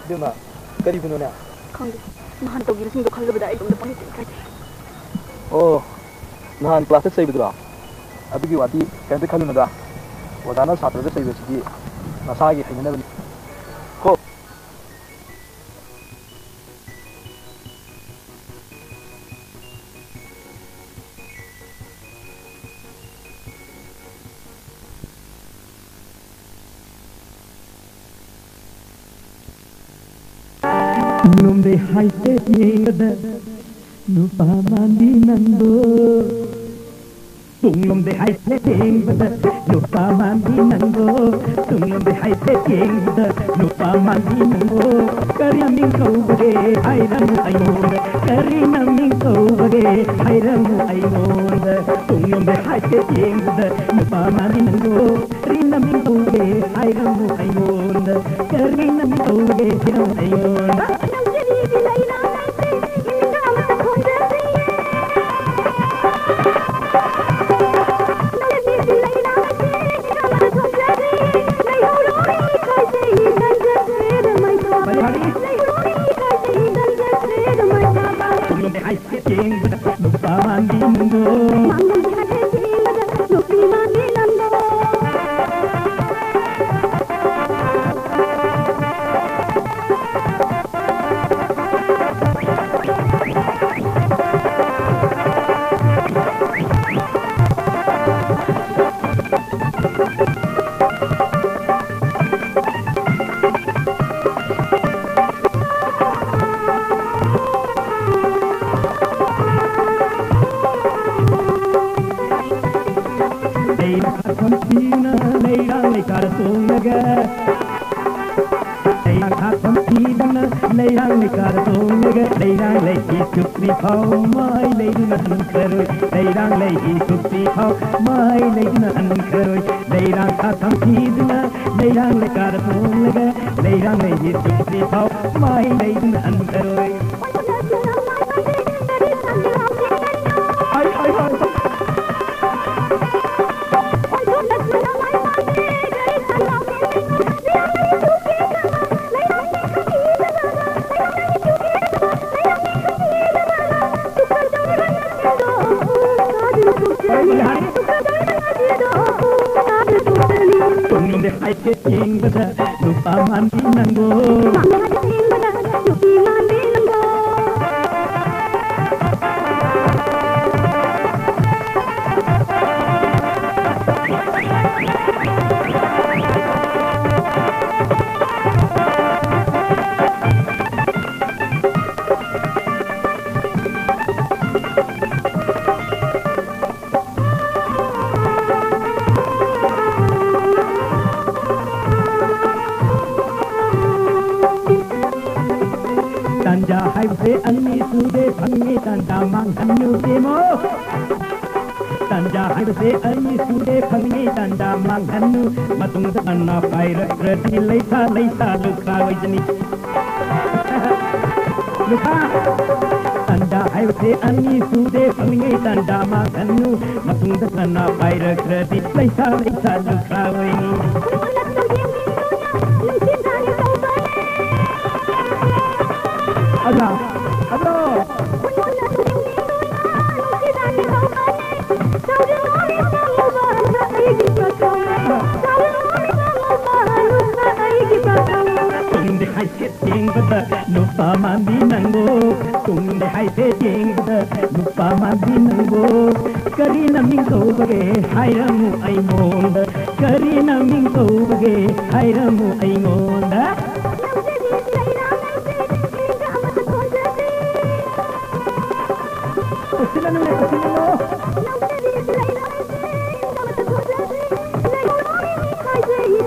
ꯏꯕꯦꯝꯃ, ꯀꯔꯤꯕꯨꯅꯣꯅꯦ? ꯈꯪꯗꯦ꯫ ꯅꯍꯥꯟ ꯇꯧꯈꯤꯕꯁꯤꯡꯗꯣ ꯈꯜꯂꯨꯕꯗ ꯑꯩ ꯏꯇꯣꯝꯇ ꯄꯪꯏ ꯏꯀꯥꯏꯖꯩ꯫ ꯑꯣ, ꯅꯍꯥꯟ ꯀ꯭ꯂꯥꯁꯇ ꯆꯩꯕꯗꯨꯔꯣ? ꯑꯗꯨꯒꯤ ꯋꯥꯗꯤ ꯀꯔꯤꯝꯇ ꯈꯜꯂꯨꯅꯨꯗ꯫ ꯑꯣꯖꯥꯅ ꯁꯥꯇ꯭ꯔꯗ ꯆꯩꯕꯁꯤꯗꯤ ꯃꯁꯥꯒꯤ ꯍꯩꯅꯅꯕꯅꯤ꯫ ꯀꯣ꯫ ꯅꯨꯡꯗꯤ ꯍꯥꯏꯐꯦꯠ ꯌꯦꯡꯕꯗ ꯅꯨꯄꯥ ꯃꯥꯟꯕꯤ ꯅꯪꯗꯣ꯫ ꯇꯨꯡꯂꯣꯝꯗ ꯍꯥꯏꯐꯦꯠ ꯌꯦꯡꯕꯗ ꯅꯨꯄꯥ ꯃꯥꯟꯕꯤ ꯅꯪꯗꯣ꯫ ꯇꯨꯡꯂꯣꯝꯗ ꯍꯥꯏꯐꯦꯠ ꯌꯦꯡꯕꯗ ꯅꯨꯄꯥ ꯃꯥꯟꯕꯤ ꯅꯪꯗꯣ꯫ ꯀꯔꯤ ꯃꯤꯡ ꯀꯧꯕꯒꯦ ꯍꯥꯏꯔꯝꯃꯨ ꯑꯩꯉꯣꯟꯗ꯫ ꯀꯔꯤ ꯃꯤꯡ ꯀꯧꯕꯒꯦ ꯍꯥꯏꯔꯝꯃꯨ ꯑꯩꯉꯣꯟꯗ꯫ ꯇꯨꯡꯂꯣꯝꯗ ꯍꯥꯏꯐꯦꯠ ꯌꯦꯡꯕꯗ ꯅꯨꯄꯥ ꯃꯥꯟꯕꯤ ꯅꯪꯗꯣ꯫ ꯀꯔꯤ ꯃꯤꯡ ꯀꯧꯕꯒꯦ ꯍꯥꯏꯔꯝꯃꯨ ꯑꯩꯉꯣꯟꯗ꯫ ꯀꯔꯤ ꯃꯤꯡ ꯀꯧꯕꯒꯦ ꯍꯥꯏꯔꯝꯃꯨ ꯑꯩꯉꯣꯟꯗ꯫ ꯅꯨꯄꯥ ꯃꯥꯟꯕꯤ ꯅꯪꯗꯣ꯫ ꯈꯥꯛꯐꯝ ꯊꯤꯗꯨꯅ ꯂꯩꯔꯥꯡ ꯂꯩꯀꯥꯗ ꯇꯣꯡꯂꯒ, ꯂꯩꯔꯥꯡ ꯈꯥꯛꯐꯝ ꯊꯤꯗꯨꯅ ꯂꯩꯔꯥꯡ ꯂꯩꯀꯥꯗ ꯇꯣꯡꯂꯒ, ꯂꯩꯔꯥꯡ ꯂꯩꯒꯤ ꯆꯨꯞꯂꯤ ꯐꯥꯎ ꯃꯥꯏ ꯂꯩꯗꯨꯅ ꯍꯟꯈ꯭ꯔꯔꯣꯏ, ꯂꯩꯔꯥꯡ ꯂꯩꯒꯤ ꯆꯨꯞꯂꯤ ꯐꯥꯎ ꯃꯥꯏ ꯂꯩꯗꯨꯅ ꯍꯟꯈ꯭ꯔꯔꯣꯏ꯫ ꯂꯩꯔꯥꯡ ꯈꯥꯛꯐꯝ ꯊꯤꯗꯨꯅ ꯂꯩꯔꯥꯡ ꯂꯩꯀꯥꯗ ꯇꯣꯡꯂꯒ, ꯂꯩꯔꯥꯡ ꯂꯩꯒꯤ ꯆꯨꯞꯂꯤ ꯐꯥꯎ ꯃꯥꯏ ꯂꯩꯗꯨꯅ ꯍꯟꯈ꯭ꯔꯔꯣꯏ꯫ ꯍꯣꯏ, ꯍꯣꯏ, ꯍꯣꯏ꯫ ꯇꯨꯡꯂꯣꯝꯗ ꯍꯥꯏꯐꯦꯠ ꯌꯦꯡꯕꯗ ꯅꯨꯄꯥ ꯃꯥꯟꯕꯤ ꯅꯪꯕꯨ꯫ ꯇꯥꯟꯖꯥ ꯍꯥꯏꯕꯁꯦ ꯑꯅꯤ ꯁꯨꯗꯦ, ꯐꯪꯉꯤ ꯇꯥꯟꯖꯥ ꯃꯥꯡꯍꯟꯅꯨꯁꯦꯃꯣ꯫ ꯇꯥꯟꯖꯥ ꯍꯥꯏꯕꯁꯦ ꯑꯅꯤ ꯁꯨꯗꯦ, ꯐꯪꯉꯤ ꯇꯥꯟꯖꯥ ꯃꯥꯡꯍꯟꯅꯨ꯫ ꯃꯇꯨꯡꯗ ꯇꯟꯅ ꯄꯥꯏꯔꯛꯇ꯭ꯔꯗꯤ ꯂꯩꯁꯥ ꯂꯩꯁꯥ ꯂꯨꯈꯥ ꯑꯣꯏꯖꯅꯤ꯫ ꯂꯨꯈꯥ, ꯇꯥꯟꯖꯥ ꯍꯥꯏꯕꯁꯦ ꯑꯅꯤ ꯁꯨꯗꯦ, ꯐꯪꯉꯤ ꯇꯥꯟꯖꯥ ꯃꯥꯡꯍꯟꯅꯨ꯫ ꯃꯇꯨꯡꯗ ꯇꯟꯅ ꯄꯥꯏꯔꯛꯇ꯭ꯔꯗꯤ ꯂꯩꯁꯥ ꯂꯩꯁꯥ ꯂꯨꯈꯥ ꯑꯣꯏꯅꯤ꯫ ꯑꯗ, ꯑꯗꯣ꯫ ꯇꯨꯡꯗ ꯍꯥꯏꯐꯦꯠ ꯌꯦꯡꯕꯗ ꯅꯨꯄꯥ ꯃꯥꯟꯕꯤ ꯅꯪꯕꯨ, ꯇꯨꯡꯗ ꯍꯥꯏꯐꯦꯠ ꯌꯦꯡꯕꯗ ꯅꯨꯄꯥ ꯃꯥꯟꯕꯤ ꯅꯪꯕꯨ, ꯀꯔꯤ ꯅꯃꯤꯡ ꯀꯧꯕꯒꯦ ꯍꯥꯏꯔꯝꯃꯨ ꯑꯩꯉꯣꯟꯗ, ꯀꯔꯤ ꯅꯃꯤꯡ ꯀꯧꯕꯒꯦ ꯍꯥꯏꯔꯝꯃꯨ ꯑꯩꯉꯣꯟꯗ꯫ ꯀꯧꯁꯤꯜꯂꯅꯨꯅꯦ, ꯀꯧꯁꯤꯜꯂꯅꯨ꯫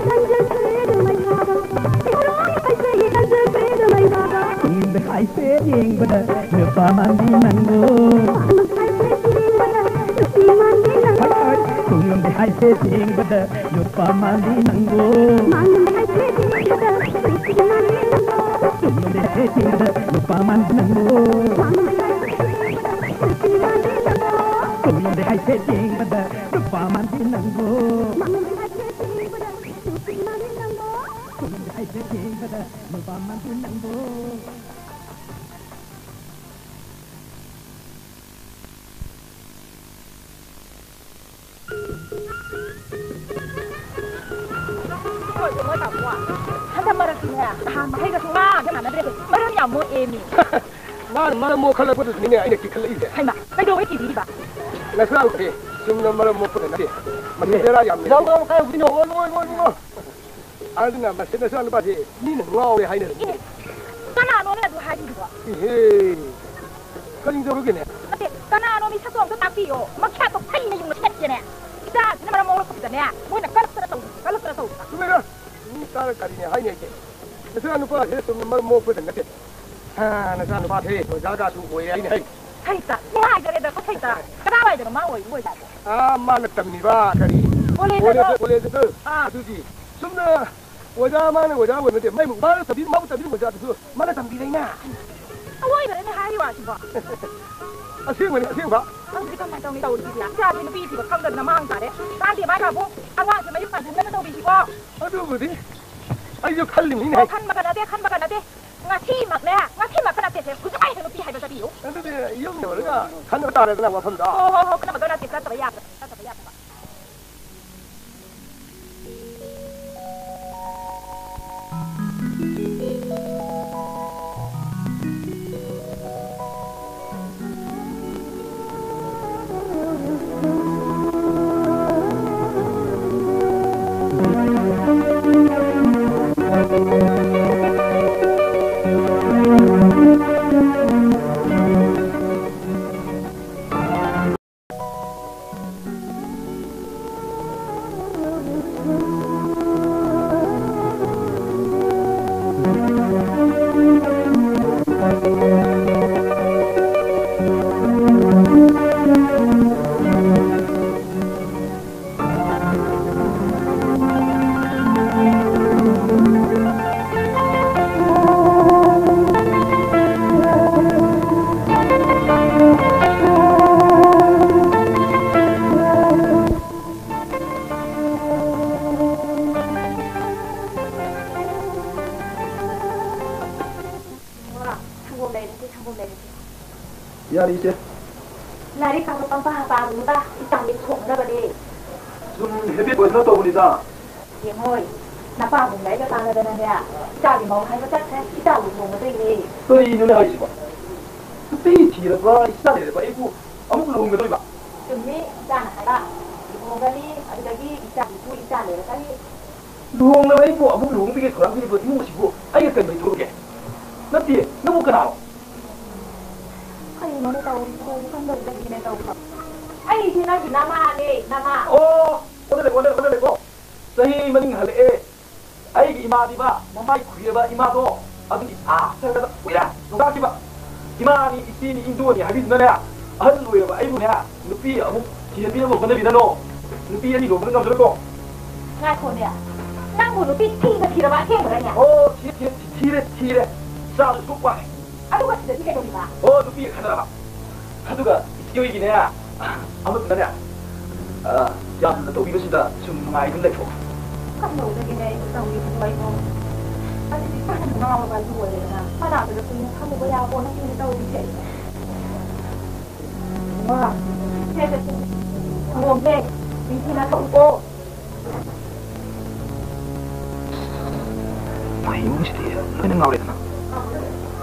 ꯌꯦꯡꯕꯗ ꯅꯨꯄꯥ ꯃꯥꯟꯕꯤ ꯅꯪꯕꯨ꯫ ꯇꯨꯡꯂꯣꯝꯗ ꯍꯥꯏꯐꯦꯠ ꯌꯦꯡꯕꯗ ꯅꯨꯄꯥ ꯃꯥꯟꯕꯤ ꯅꯪꯕꯨ꯫ ꯇꯨꯡꯂꯣꯝꯗ ꯍꯥꯏꯐꯦꯠ ꯌꯦꯡꯕꯗ ꯅꯨꯄꯥ ꯃꯥꯟꯕꯤ ꯅꯪꯕꯨ꯫ ꯇꯨꯡꯂꯣꯝꯗ ꯍꯥꯏꯐꯦꯠ ꯌꯦꯡꯕꯗ ꯅꯨꯄꯥ ꯃꯥꯟꯕꯤ ꯅꯪꯕꯨ꯫ ꯇꯨꯡꯂꯣꯝꯗ ꯍꯥꯏꯐꯦꯠ ꯌꯦꯡꯕꯗ ꯅꯨꯄꯥ ꯃꯥꯟꯕꯤ ꯅꯪꯕꯨ꯫ ꯍꯟꯗꯛ ꯃꯔꯛꯇꯤꯅꯦ, ꯅꯍꯥꯟ ꯃꯈꯩꯒ ꯁꯨꯡꯃꯥꯟ ꯍꯦꯛ ꯃꯥꯟꯅꯗ꯭ꯔꯦ꯫ ꯃꯔꯝ ꯌꯥꯝ ꯃꯣꯛꯑꯦꯃꯤ꯫ ꯃꯥꯅ ꯃꯔꯝ ꯃꯣꯛꯈꯠꯂꯛꯄꯗꯨꯗꯅꯤꯅꯦ ꯑꯩꯅ ꯀꯤꯈꯠꯂꯛꯏꯁꯦ꯫ ꯍꯩꯃꯥ, ꯀꯩꯗꯧꯕꯩ ꯀꯤꯕꯤꯔꯤꯕ? ꯅꯆꯥꯅꯨꯄꯤ, ꯆꯨꯝꯅ ꯃꯔꯝ ꯃꯣꯛꯄꯗ ꯅꯠꯇꯦ꯫ ꯃꯁꯤ ꯕꯦꯔꯥ ꯌꯥꯝ ꯂꯩ꯫ ꯏꯅꯥꯎ, ꯏꯅꯥꯎ, ꯀꯥꯏ ꯍꯧꯗꯣꯏꯅꯣ? ꯑꯣ, ꯏꯃꯣ, ꯏꯃꯣ, ꯏꯃꯣ꯫ ꯑꯗꯨꯅ ꯃꯁꯤ ꯅꯆꯥꯅꯨꯄꯥꯁꯤ ꯃꯤꯅ ꯉꯥꯎꯔꯦ ꯍꯥꯏꯅꯔꯤꯅꯦ꯫ ꯏ, ꯀꯅꯥꯅꯣꯅꯦ ꯑꯗꯨ ꯍꯥꯏꯔꯤꯗꯨꯕꯣ? ꯏꯍꯦ, ꯀꯔꯤ ꯇꯧꯔꯒꯦꯅꯦ? ꯅꯠꯇꯦ, ꯀꯅꯥꯅꯣ ꯃꯤ ꯁꯛꯇꯣ ꯑꯝꯇ ꯇꯥꯛꯄꯤꯌꯣ꯫ ꯃꯈ꯭ꯌꯥꯠꯇꯣ ꯐꯩꯅ ꯌꯨꯡꯅ ꯁꯦꯠꯀꯦꯅꯦ꯫ ꯏꯆꯥꯁꯤꯅ ꯃꯔꯝ ꯃꯣꯛꯂꯛꯄꯁꯤꯗꯅꯦ, ꯃꯣꯏꯅ ꯀꯜꯂꯛꯇꯅ ꯇꯧꯔꯤꯁꯦ, ꯀꯜꯂꯛꯇꯅ ꯇꯧꯔꯤꯁꯦ꯫ ꯆꯨꯝꯃꯦꯗ, ꯃꯤ ꯇꯥꯔ ꯀꯔꯤꯅꯦ ꯍꯥꯏꯅꯤ ꯑꯩꯁꯦ? ꯅꯆꯥꯅꯨꯄꯥꯁꯦ ꯆꯨꯝꯅ ꯃꯔꯝ ꯃꯣꯛꯄꯗ ꯅꯠꯇꯦ꯫ ꯍꯥ, ꯅꯆꯥꯅꯨꯄꯥꯁꯦ ꯑꯣꯖꯥꯒꯁꯨ ꯑꯣꯏꯔꯦ ꯍꯥꯏꯅꯦ ꯍꯩ꯫ ꯁꯩꯇ, ꯅꯨꯡꯉꯥꯏꯖꯔꯦꯗꯀꯣ ꯁꯩꯇ꯫ ꯀꯗꯥꯏꯋꯥꯏꯗꯅꯣ ꯃꯥ ꯑꯣꯏꯔꯤꯕ ꯑꯣꯖꯥꯁꯦ? ꯑꯥ, ꯃꯥꯅ ꯇꯝꯃꯤꯕ ꯀꯔꯤ? ꯀꯣꯂꯦꯖꯇ? ꯀꯣꯂꯦꯖꯇ, ꯀꯣꯂꯦꯖꯇ꯫ ꯑꯥ꯫ ꯑꯗꯨꯗꯤ ꯆꯨꯝꯅ ꯑꯣꯖꯥ, ꯃꯥꯅ ꯑꯣꯖꯥ ꯑꯣꯏꯕ ꯅꯠꯇꯦ, ꯃꯥꯏ, ꯃꯥꯅ ꯇꯝꯕꯤ-, ꯃꯥꯕꯨ ꯇꯝꯕꯤꯔꯤꯕ ꯑꯣꯖꯥꯗꯨꯁꯨ ꯃꯥꯅ ꯇꯝꯕꯤꯔꯛꯏꯅ꯫ ꯑꯋꯣꯏꯕꯔꯅꯦ ꯍꯥꯏꯔꯤ ꯋꯥꯁꯤꯕꯣ? ꯑꯁꯦꯡꯕꯅꯤ, ꯑꯁꯦꯡꯕ꯫ ꯑꯗꯨꯗꯤ ꯀꯃꯥꯏꯅ ꯇꯧꯅꯤ ꯇꯧꯔꯤꯁꯤꯗꯤ? ꯏꯆꯥꯁꯦ ꯅꯨꯄꯤ ꯊꯤꯕ ꯈꯪꯗꯗꯅ ꯃꯥꯡ ꯇꯥꯔꯦ꯫ ꯀꯥꯟꯗꯦ ꯃꯥꯏ ꯄꯥꯕꯨꯡ, ꯑꯉꯥꯡꯁꯦ ꯃꯌꯨꯝ ꯄꯥꯟꯍꯟꯗꯅ ꯇꯧꯕꯤꯁꯤꯀꯣ꯫ ꯑꯗꯨꯕꯨꯗꯤ ꯑꯩꯁꯨ ꯈꯜꯂꯤꯃꯤꯅꯦ꯫ ꯑꯣ, ꯈꯟꯕꯒ ꯅꯠꯇꯦ, ꯈꯟꯕꯒ ꯅꯠꯇꯦ꯫ ꯉꯁꯤꯃꯛꯅꯦ, ꯉꯁꯤꯃꯛꯀ ꯅꯠꯇꯦꯁꯦ, ꯍꯧꯖꯤꯛ ꯑꯩꯁꯦ ꯅꯨꯄꯤ ꯍꯥꯏꯕ ꯆꯠꯄꯤꯌꯨ꯫ ꯑꯗꯨꯗꯤ ꯌꯨꯝ ꯌꯧꯔꯒ ꯈꯟꯅꯕ ꯇꯥꯔꯦꯗꯅ ꯋꯥꯐꯝꯗꯣ꯫ ꯍꯣ, ꯍꯣ, ꯍꯣ, ꯈꯟꯅꯕꯒ ꯅꯠꯇꯦ, ꯆꯠꯇꯕ ꯌꯥꯗꯕ, ꯆꯠꯇꯕ ꯌꯥꯗꯕ꯫ ꯌꯥꯔꯦ, ꯏꯆꯦ꯫ ꯂꯥꯏꯔꯤꯛ ꯀꯥꯗꯣ ꯄꯪꯄꯥ ꯄꯥꯔꯨꯅꯨꯗ, ꯏꯆꯥꯒꯤ ꯊꯣꯡꯅꯕꯅꯦ꯫ ꯁꯨꯝ ꯍꯦꯕꯤꯠ ꯑꯣꯏꯗꯅ ꯇꯧꯕꯅꯤꯗ꯫ ꯌꯦꯡꯉꯣꯏ, ꯅꯄꯥꯕꯨꯡ ꯂꯥꯏꯔꯤꯛ ꯇꯥꯅꯗꯅꯅꯦ, ꯏꯆꯥꯒꯤ ꯃꯧ ꯍꯥꯏꯕ ꯆꯠꯈ꯭ꯔꯦ, ꯏꯆꯥꯕꯨ ꯂꯨꯍꯣꯡꯒꯗꯣꯏꯅꯦ꯫ ꯀꯔꯤꯅꯣꯅꯦ ꯍꯥꯏꯁꯤꯕꯣ? ꯅꯨꯄꯤ ꯊꯤꯔꯕ, ꯏꯆꯥ ꯂꯩꯔꯕ ꯑꯩꯕꯨ ꯑꯃꯨꯛ ꯂꯨꯍꯣꯡꯒꯗꯣꯏꯕ? ꯆꯨꯝꯃꯤ, ꯏꯆꯥꯅ ꯍꯥꯏꯕ꯫ ꯂꯨꯍꯣꯡꯒꯅꯤ, ꯑꯗꯨꯗꯒꯤ ꯏꯆꯥꯒꯤꯁꯨ ꯏꯆꯥ ꯂꯩꯔꯛꯀꯅꯤ꯫ ꯂꯨꯍꯣꯡꯂꯕ ꯑꯩꯕꯨ ꯑꯃꯨꯛ ꯂꯨꯍꯣꯡꯕꯒꯤ ꯊꯧꯔꯥꯡ ꯄꯤꯔꯤꯕ ꯏꯃꯨꯡ ꯑꯁꯤꯕꯨ ꯑꯩꯒ ꯀꯔꯤ ꯃꯔꯤ ꯊꯣꯛꯂꯒꯦ? ꯅꯠꯇꯦ, ꯅꯪꯕꯨ ꯀꯅꯥꯅꯣ? ꯀꯔꯤꯅꯣꯅꯦ ꯇꯧꯔꯤꯁꯤꯕꯣ? ꯈꯪꯗꯕꯗꯒꯤꯅꯦ ꯇꯧꯔꯤꯕ꯫ ꯑꯩꯁꯦ ꯅꯪꯒꯤ ꯅꯃꯥꯅꯦ, ꯅꯃꯥ꯫ ꯑꯣ, ꯑꯣꯟꯅꯔꯦ, ꯑꯣꯟꯅꯔꯦ, ꯑꯣꯟꯅꯔꯦꯀꯣ꯫ ꯆꯍꯤ ꯃꯅꯤꯡ ꯍꯜꯂꯛꯑꯦ꯫ ꯑꯩꯒꯤ ꯏꯃꯥꯗꯤꯕ, ꯃꯃꯥꯏ ꯈꯨꯏꯔꯕ ꯏꯃꯥꯗꯣ, ꯑꯗꯨ ꯏꯁꯥ ꯁꯥꯒꯠꯂꯕ ꯀꯨꯏꯔꯦ ꯂꯣꯛꯇꯥꯛꯁꯤꯕ꯫ ꯏꯃꯥꯅꯤ, ꯏꯆꯦꯅꯤ, ꯏꯟꯗꯣꯅꯤ ꯍꯥꯏꯕꯤꯗꯨꯅꯅꯦ, ꯑꯍꯜ ꯑꯣꯏꯔꯕ ꯑꯩꯕꯨꯅꯦ, ꯅꯨꯄꯤ ꯑꯃꯨꯛ ꯊꯤꯍꯟꯕꯤꯅꯕ ꯍꯣꯠꯅꯕꯤꯔꯅꯣ꯫ ꯅꯨꯄꯤ ꯑꯅꯤ ꯂꯣꯟꯕꯗ ꯉꯝꯖꯔꯣꯏꯀꯣ꯫ ꯉꯥꯏꯈꯣꯅꯦ, ꯅꯪꯕꯨ ꯅꯨꯄꯤ ꯊꯤꯕ ꯊꯤꯔꯕ ꯑꯁꯦꯡꯕꯔꯅꯦ? ꯑꯣ, ꯊꯤꯔꯦ, ꯊꯤꯔꯦ, ꯊꯤꯔꯦ, ꯊꯤꯔꯦ꯫ ꯆꯥꯗꯨ ꯁꯨꯛ ꯋꯥꯏ꯫ ꯑꯗꯨꯒ ꯁꯤꯗꯗꯤ ꯀꯩꯗꯧꯔꯤꯕ? ꯑꯣ, ꯅꯨꯄꯤꯒ ꯈꯠꯅꯔꯕ꯫ ꯑꯗꯨꯒ ꯏꯆꯦ ꯍꯣꯏꯒꯤꯅꯦ, ꯑꯃꯗꯨꯅꯅꯦ, ꯑ, ꯌꯥꯝꯅ ꯇꯧꯕꯤꯕꯁꯤꯗ ꯁꯨꯝ ꯅꯨꯡꯉꯥꯏꯗꯨꯅ ꯂꯩꯊꯣꯛꯑꯣ꯫ ꯀꯝꯗꯧꯕꯗꯒꯤꯅꯦ ꯑꯩꯕꯨ ꯇꯧꯔꯤꯁꯤꯕꯣ ꯑꯩꯕꯣ? ꯑꯩꯗꯤ ꯄꯨꯔꯥ ꯉꯥꯎꯔꯕ ꯑꯗꯨ ꯑꯣꯏꯔꯦꯗꯅ꯫ ꯃꯅꯥꯛꯇꯨꯗ ꯀꯨꯏꯅ ꯐꯝꯃꯨꯕ ꯌꯥꯕꯣ ꯅꯪꯒꯤꯅꯦ ꯇꯧꯔꯤꯁꯦ꯫ ꯏꯃꯥ, ꯁꯦ, ꯁꯦ, ꯁꯦ꯫ ꯁꯪꯒꯣꯝꯁꯦ ꯅꯤꯡꯊꯤꯅ ꯊꯛꯎꯀꯣ꯫ ꯃꯣꯏ ꯏꯃꯨꯡꯁꯤꯗꯤ ꯂꯣꯏꯅ ꯉꯥꯎꯔꯦꯗꯅ꯫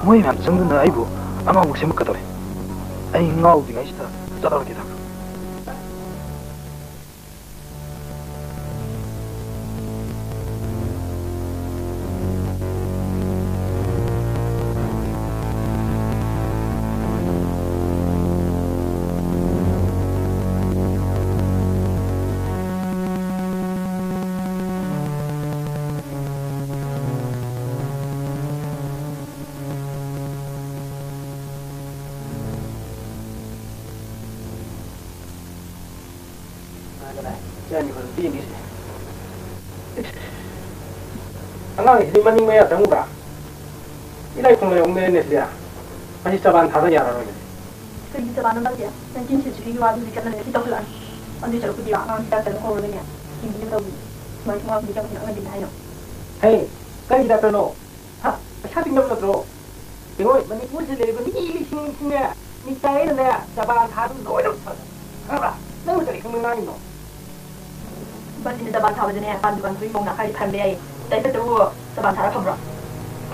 ꯃꯣꯏ ꯃꯌꯥꯝ ꯆꯪꯗꯨꯅ ꯑꯩꯕꯨ ꯑꯉꯥꯎꯕ ꯁꯦꯝꯃꯛꯀꯗꯧꯔꯦ꯫ ꯑꯩ ꯉꯥꯎꯗ꯭ꯔꯤꯉꯩꯁꯤꯗ ꯆꯠꯍꯧꯔꯒꯦꯗ꯫ ꯑꯉꯥꯡꯁꯤꯗꯤ ꯃꯅꯤꯡ ꯃꯌꯥ ꯆꯪꯉꯨꯕ꯭ꯔꯥ? ꯏꯂꯥꯏ ꯈꯨꯝꯂꯩ ꯑꯃꯨꯛ ꯂꯩꯔꯦꯅꯦ ꯁꯤꯗꯤ꯫ ꯃꯁꯤ ꯆꯕꯥꯟ ꯊꯥꯗ ꯌꯥꯔꯔꯣꯏꯅꯦ꯫ ꯀꯩꯒꯤ ꯆꯕꯥꯟꯅꯣ ꯅꯪꯗꯤ? ꯅꯪ ꯆꯤꯟ ꯁꯤꯠꯁꯤꯒꯤ ꯋꯥꯗꯨꯗꯤ ꯆꯠꯅꯔꯦ꯫ ꯁꯤ ꯇꯧꯁꯤꯜꯂꯛꯑꯅꯤ꯫ ꯑꯗꯨꯏ ꯁꯔꯨꯛꯄꯨꯗꯤ ꯑꯉꯥꯡ ꯍꯤꯗꯥꯛ ꯆꯠꯂ ꯀꯧꯔꯒꯅꯦ, ꯌꯦꯡꯕꯤꯅꯕ ꯇꯧꯕꯤ꯫ ꯁꯨꯃꯥꯏ ꯁꯨꯝ ꯋꯥ ꯈꯨꯝꯕꯤ ꯆꯪꯕꯁꯤꯅ ꯑꯉꯥꯡꯁꯤꯡꯗ ꯍꯥꯏꯅꯣ꯫ ꯍꯦ, ꯀꯔꯤ ꯍꯤꯗꯥꯛꯇꯅꯣ? ꯍꯥ? ꯄꯩꯁꯥ ꯇꯤꯡꯅꯕ ꯅꯠꯇ꯭ꯔꯣ? ꯌꯦꯡꯉꯣ, ꯃꯅꯤꯄꯨꯔꯁꯤꯗ ꯂꯩꯔꯤꯕ ꯃꯤ ꯂꯤꯁꯤꯡ ꯂꯤꯁꯤꯡꯅꯦ, ꯃꯤꯇꯥꯏꯅꯅꯦ ꯆꯕꯥꯟ ꯊꯥꯗꯨ ꯂꯣꯏꯅꯃꯛ ꯐꯖꯅ ꯈꯪꯉꯕ? ꯅꯪꯅ ꯀꯔꯤ ꯈꯪꯕ ꯉꯥꯡꯉꯤꯅꯣ? ꯕꯖꯤꯅ ꯆꯕꯥꯟ ꯊꯥꯕꯗꯅꯦ, ꯄꯥꯟ ꯗꯨꯀꯥꯟ ꯈꯨꯗꯤꯡꯃꯛꯅ ꯈꯔꯗꯤ ꯐꯍꯟꯕ ꯌꯥꯏꯌꯦ꯫ ꯗꯥꯏꯔꯦꯛꯇꯔꯕꯨ ꯆꯕꯥꯟ ꯊꯥꯔ ꯐꯕ꯭ꯔꯣ?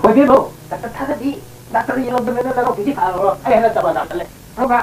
ꯍꯣꯏ, ꯏꯕꯦꯝꯃ, ꯗꯥꯛꯇꯔ ꯊꯥꯗꯗꯤ, ꯗꯥꯛꯇꯔ ꯌꯦꯡꯉꯝꯗꯕꯅꯤꯅ ꯅꯅꯥꯎꯄꯤꯗꯤ ꯐꯔꯕ꯭ꯔꯣ? ꯑꯩ ꯍꯟꯗꯛ ꯆꯕꯥꯟ ꯊꯥ ꯆꯠꯂꯦ꯫ ꯈꯪꯕ꯭ꯔꯥ?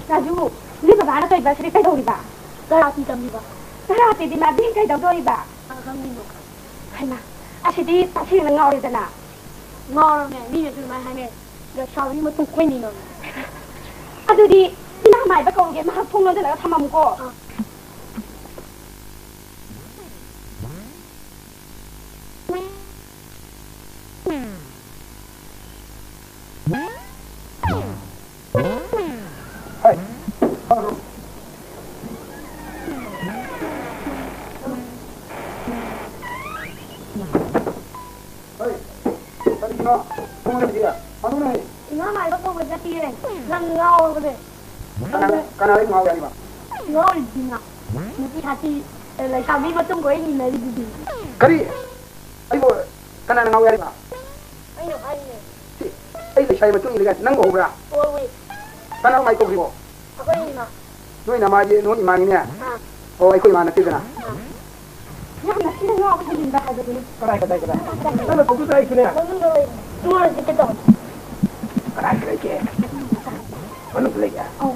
ꯔꯥꯖꯨ, ꯅꯣꯏ ꯕꯕꯥꯅ ꯇꯧꯔꯤꯕ ꯑꯁꯤꯗꯤ ꯀꯩꯗꯧꯔꯤꯕ? ꯀꯔꯥꯇꯤ ꯇꯝꯃꯤꯕ꯫ ꯀꯔꯥꯇꯤꯗꯤ ꯃꯥꯗꯤ ꯀꯩꯗꯧꯗꯣꯔꯤꯕ? ꯀꯅꯥ ꯈꯪꯗꯣꯏꯅꯣ? ꯍꯩꯃꯥ, ꯑꯁꯤꯗꯤ ꯇꯁꯦꯡꯅ ꯉꯥꯎꯔꯦꯗꯅ꯫ ꯉꯥꯎꯔꯕꯅꯦ, ꯃꯤꯅꯁꯨ ꯑꯗꯨꯃꯥꯏꯅ ꯍꯥꯏꯅꯩ꯫ ꯂꯩꯁꯥꯕꯤ ꯃꯇꯨꯡ ꯀꯣꯏꯅꯤꯡꯉꯕꯅꯦ꯫ ꯑꯗꯨꯗꯤ ꯏꯃꯥ ꯃꯥꯏꯕ ꯀꯧꯔꯒꯦ, ꯃꯍꯥꯛ ꯊꯣꯡ ꯂꯣꯟꯁꯤꯜꯂꯒ ꯊꯝꯃꯝꯃꯨꯀꯣ꯫ ꯑꯥ꯫ ꯍꯩ, ꯐꯔꯣ꯫ ꯍꯩ, ꯀꯔꯤꯒꯤꯅꯣ? ꯊꯣꯡ ꯂꯣꯟꯁꯤꯜꯂꯤꯗ? ꯃꯗꯨꯅꯦ꯫ ꯏꯃꯥ ꯃꯥꯏꯕ ꯀꯧꯕ ꯆꯠꯄꯤꯔꯦ꯫ ꯅꯪ ꯉꯥꯎꯔꯕꯅꯦ꯫ ꯀꯅꯥꯅ, ꯀꯅꯥꯗ ꯉꯥꯎꯔꯦ ꯍꯥꯏꯕ? ꯉꯥꯎꯔꯤꯗꯨꯗꯤ ꯅꯪ꯫ ꯅꯨꯄꯤ ꯁꯥꯊꯤ, ꯂꯩꯁꯥꯕꯤ ꯃꯇꯨꯡ ꯀꯣꯏ ꯏꯟꯅꯔꯤꯗꯨꯗꯤ꯫ ꯀꯔꯤ? ꯑꯩꯕꯨ ꯀꯅꯥꯅ ꯉꯥꯎꯔꯦ ꯍꯥꯏꯕ? ꯑꯩꯅ ꯍꯥꯏꯔꯤꯅꯦ꯫ ꯁꯤ, ꯑꯩ ꯂꯩꯁꯥꯕꯤ ꯃꯇꯨꯡ ꯏꯜꯂꯤ ꯀꯥꯏꯅ ꯅꯪ ꯎꯍꯧꯕ꯭ꯔꯥ? ꯎꯍꯧꯋꯤ꯫ ꯀꯅꯥ ꯀꯃꯥꯏ ꯇꯧꯈ꯭ꯔꯤꯕꯣ? ꯑꯩꯈꯣꯏ ꯏꯃꯥ꯫ ꯅꯣꯏ ꯅꯃꯥꯗꯤ ꯅꯣꯏ ꯏꯃꯥꯅꯤꯅꯦ? ꯑꯥ꯫ ꯑꯣ, ꯑꯩꯈꯣꯏ ꯏꯃꯥ ꯅꯠꯇꯦꯗꯅ꯫ ꯑꯥ꯫ ꯌꯥꯝꯅ ꯊꯤꯅ ꯉꯥꯎꯕ ꯍꯦꯟꯖꯤꯟꯕ ꯍꯥꯏꯕꯗꯨꯅꯤ꯫ ꯀꯗꯥꯏ, ꯀꯗꯥꯏ, ꯀꯗꯥꯏ? ꯅꯪꯅ ꯇꯧꯗꯣꯏꯁꯦ ꯑꯩꯁꯨꯅꯦ꯫ ꯃꯅꯨꯡꯗ ꯂꯩ꯫ ꯅꯨꯡꯉꯥꯏꯔꯗꯤ ꯀꯩꯗꯧ? ꯀꯗꯥꯏꯗ ꯂꯩꯒꯦ? ꯃꯅꯨꯡꯗ ꯂꯩꯒꯦ? ꯑꯧ꯫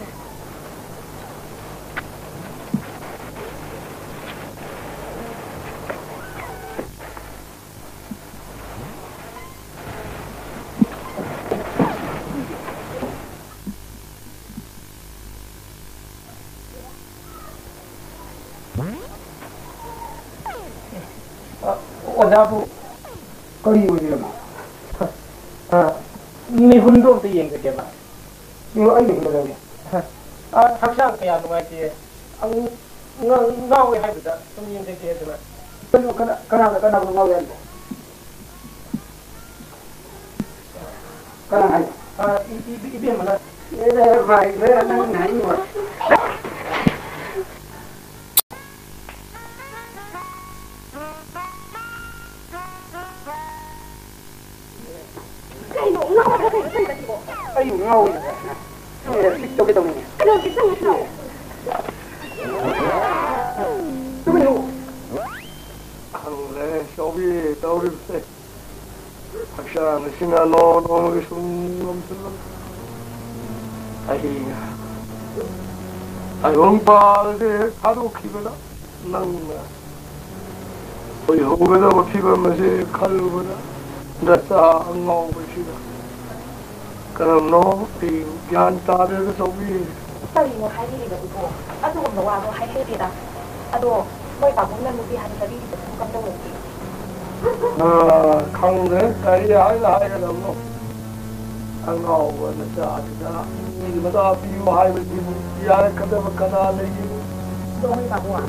ꯑ, ꯑꯣꯖꯥꯕꯨ ꯀꯔꯤ ꯑꯣꯏꯕꯤꯔꯕꯅꯣ? ꯑ, ꯃꯤꯍꯨꯟꯗꯣ ꯑꯝꯇ ꯌꯦꯡꯖꯒꯦꯕ꯫ ꯑꯣ, ꯑꯩ ꯌꯦꯡꯖꯒꯦ꯫ ꯑ, ꯍꯛꯆꯥꯡ ꯀꯌꯥ ꯅꯨꯡꯉꯥꯏꯇꯦ꯫ ꯑ, ꯉ-, ꯉꯥꯎꯋꯦ ꯍꯥꯏꯕꯗ ꯁꯨꯝ ꯌꯦꯡꯖꯒꯦ ꯑꯗꯨꯅ꯫ ꯀꯩꯅꯣ, ꯀꯅꯥ-, ꯀꯅꯥꯅ ꯀꯅꯥꯕꯨ ꯉꯥꯎꯋꯦ ꯍꯥꯏꯅꯣ? ꯀꯅꯥ ꯍꯥꯏꯅꯣ? ꯑ, ꯏ-, ꯏ-, ꯏꯕꯦꯝꯃꯅ꯫ ꯑꯦ, ꯚꯥꯏ, ꯅꯪ ꯍꯥꯏꯅꯤꯡꯕ꯫ ꯀꯩꯅꯣ, ꯉꯥꯎꯔꯕ ꯀꯩꯅꯣ ꯇꯧꯔꯤꯕꯁꯤꯕꯣ? ꯑꯩꯕꯨ ꯉꯥꯎꯔꯤꯕ꯫ ꯑꯦ, ꯇꯤꯛ ꯇꯧꯒꯦ ꯇꯧꯅꯤꯡꯉꯦ꯫ ꯀꯩꯅꯣ, ꯇꯤꯛ ꯇꯧꯒꯦ ꯇꯧ-꯫ ꯇꯨꯃꯤꯟ ꯂꯩꯌꯨ꯫ ꯈꯪꯗ꯭ꯔꯦ, ꯆꯥꯎꯕꯤ ꯇꯧꯔꯤꯕꯁꯦ꯫ ꯍꯛꯆꯥꯡ ꯑꯁꯤꯅ ꯅꯣꯡꯃ ꯅꯣꯡꯃꯒꯤ ꯁꯨꯝ ꯉꯝꯁꯤꯜꯂꯛ-꯫ ꯑꯍꯤꯡ ꯇꯥꯏꯕꯪ ꯄꯥꯜꯁꯦ ꯍꯦꯛ ꯊꯥꯗꯣꯛꯈꯤꯕꯗ ꯅꯪꯅ ꯑꯣꯏꯍꯧꯒꯗꯕ ꯐꯤꯕꯝ ꯑꯁꯤ ꯈꯜꯂꯨꯕꯗ ꯅꯆꯥ ꯑꯉꯥꯎꯕꯁꯤꯗ ꯀꯔꯝꯅꯣ ꯑꯩ ꯒ꯭ꯌꯥꯟ ꯇꯥꯗꯦꯗ ꯆꯧꯕꯤ꯫ ꯀꯔꯤꯅꯣ ꯍꯥꯏꯕꯤꯔꯤꯕꯗꯨꯕꯣ? ꯑꯗꯨꯒꯨꯝꯕ ꯋꯥꯗꯣ ꯍꯥꯏꯍꯩꯗꯦꯗ꯫ ꯑꯗꯣ ꯃꯣꯏ ꯄꯥꯕꯨꯡꯅ ꯅꯨꯄꯤ ꯍꯥꯟꯅ ꯆꯠꯕꯤꯔꯤꯕꯗꯨꯕꯨ ꯀꯝꯗꯧꯔꯒꯦ? ꯑ, ꯈꯪꯗ꯭ꯔꯦ ꯀꯔꯤ ꯍꯥꯏꯅ ꯍꯥꯏꯒꯗꯕꯅꯣ꯫ ꯑꯉꯥꯎꯕ ꯅꯆꯥꯁꯤꯗ ꯅꯨꯄꯤ ꯃꯆꯥ ꯄꯤꯌꯨ ꯍꯥꯏꯕꯁꯤꯕꯨ ꯌꯥꯔꯛꯀꯗꯕ ꯀꯅꯥ ꯂꯩꯒꯦ? ꯑꯗꯣ ꯃꯣꯏ ꯄꯥꯕꯨꯡ,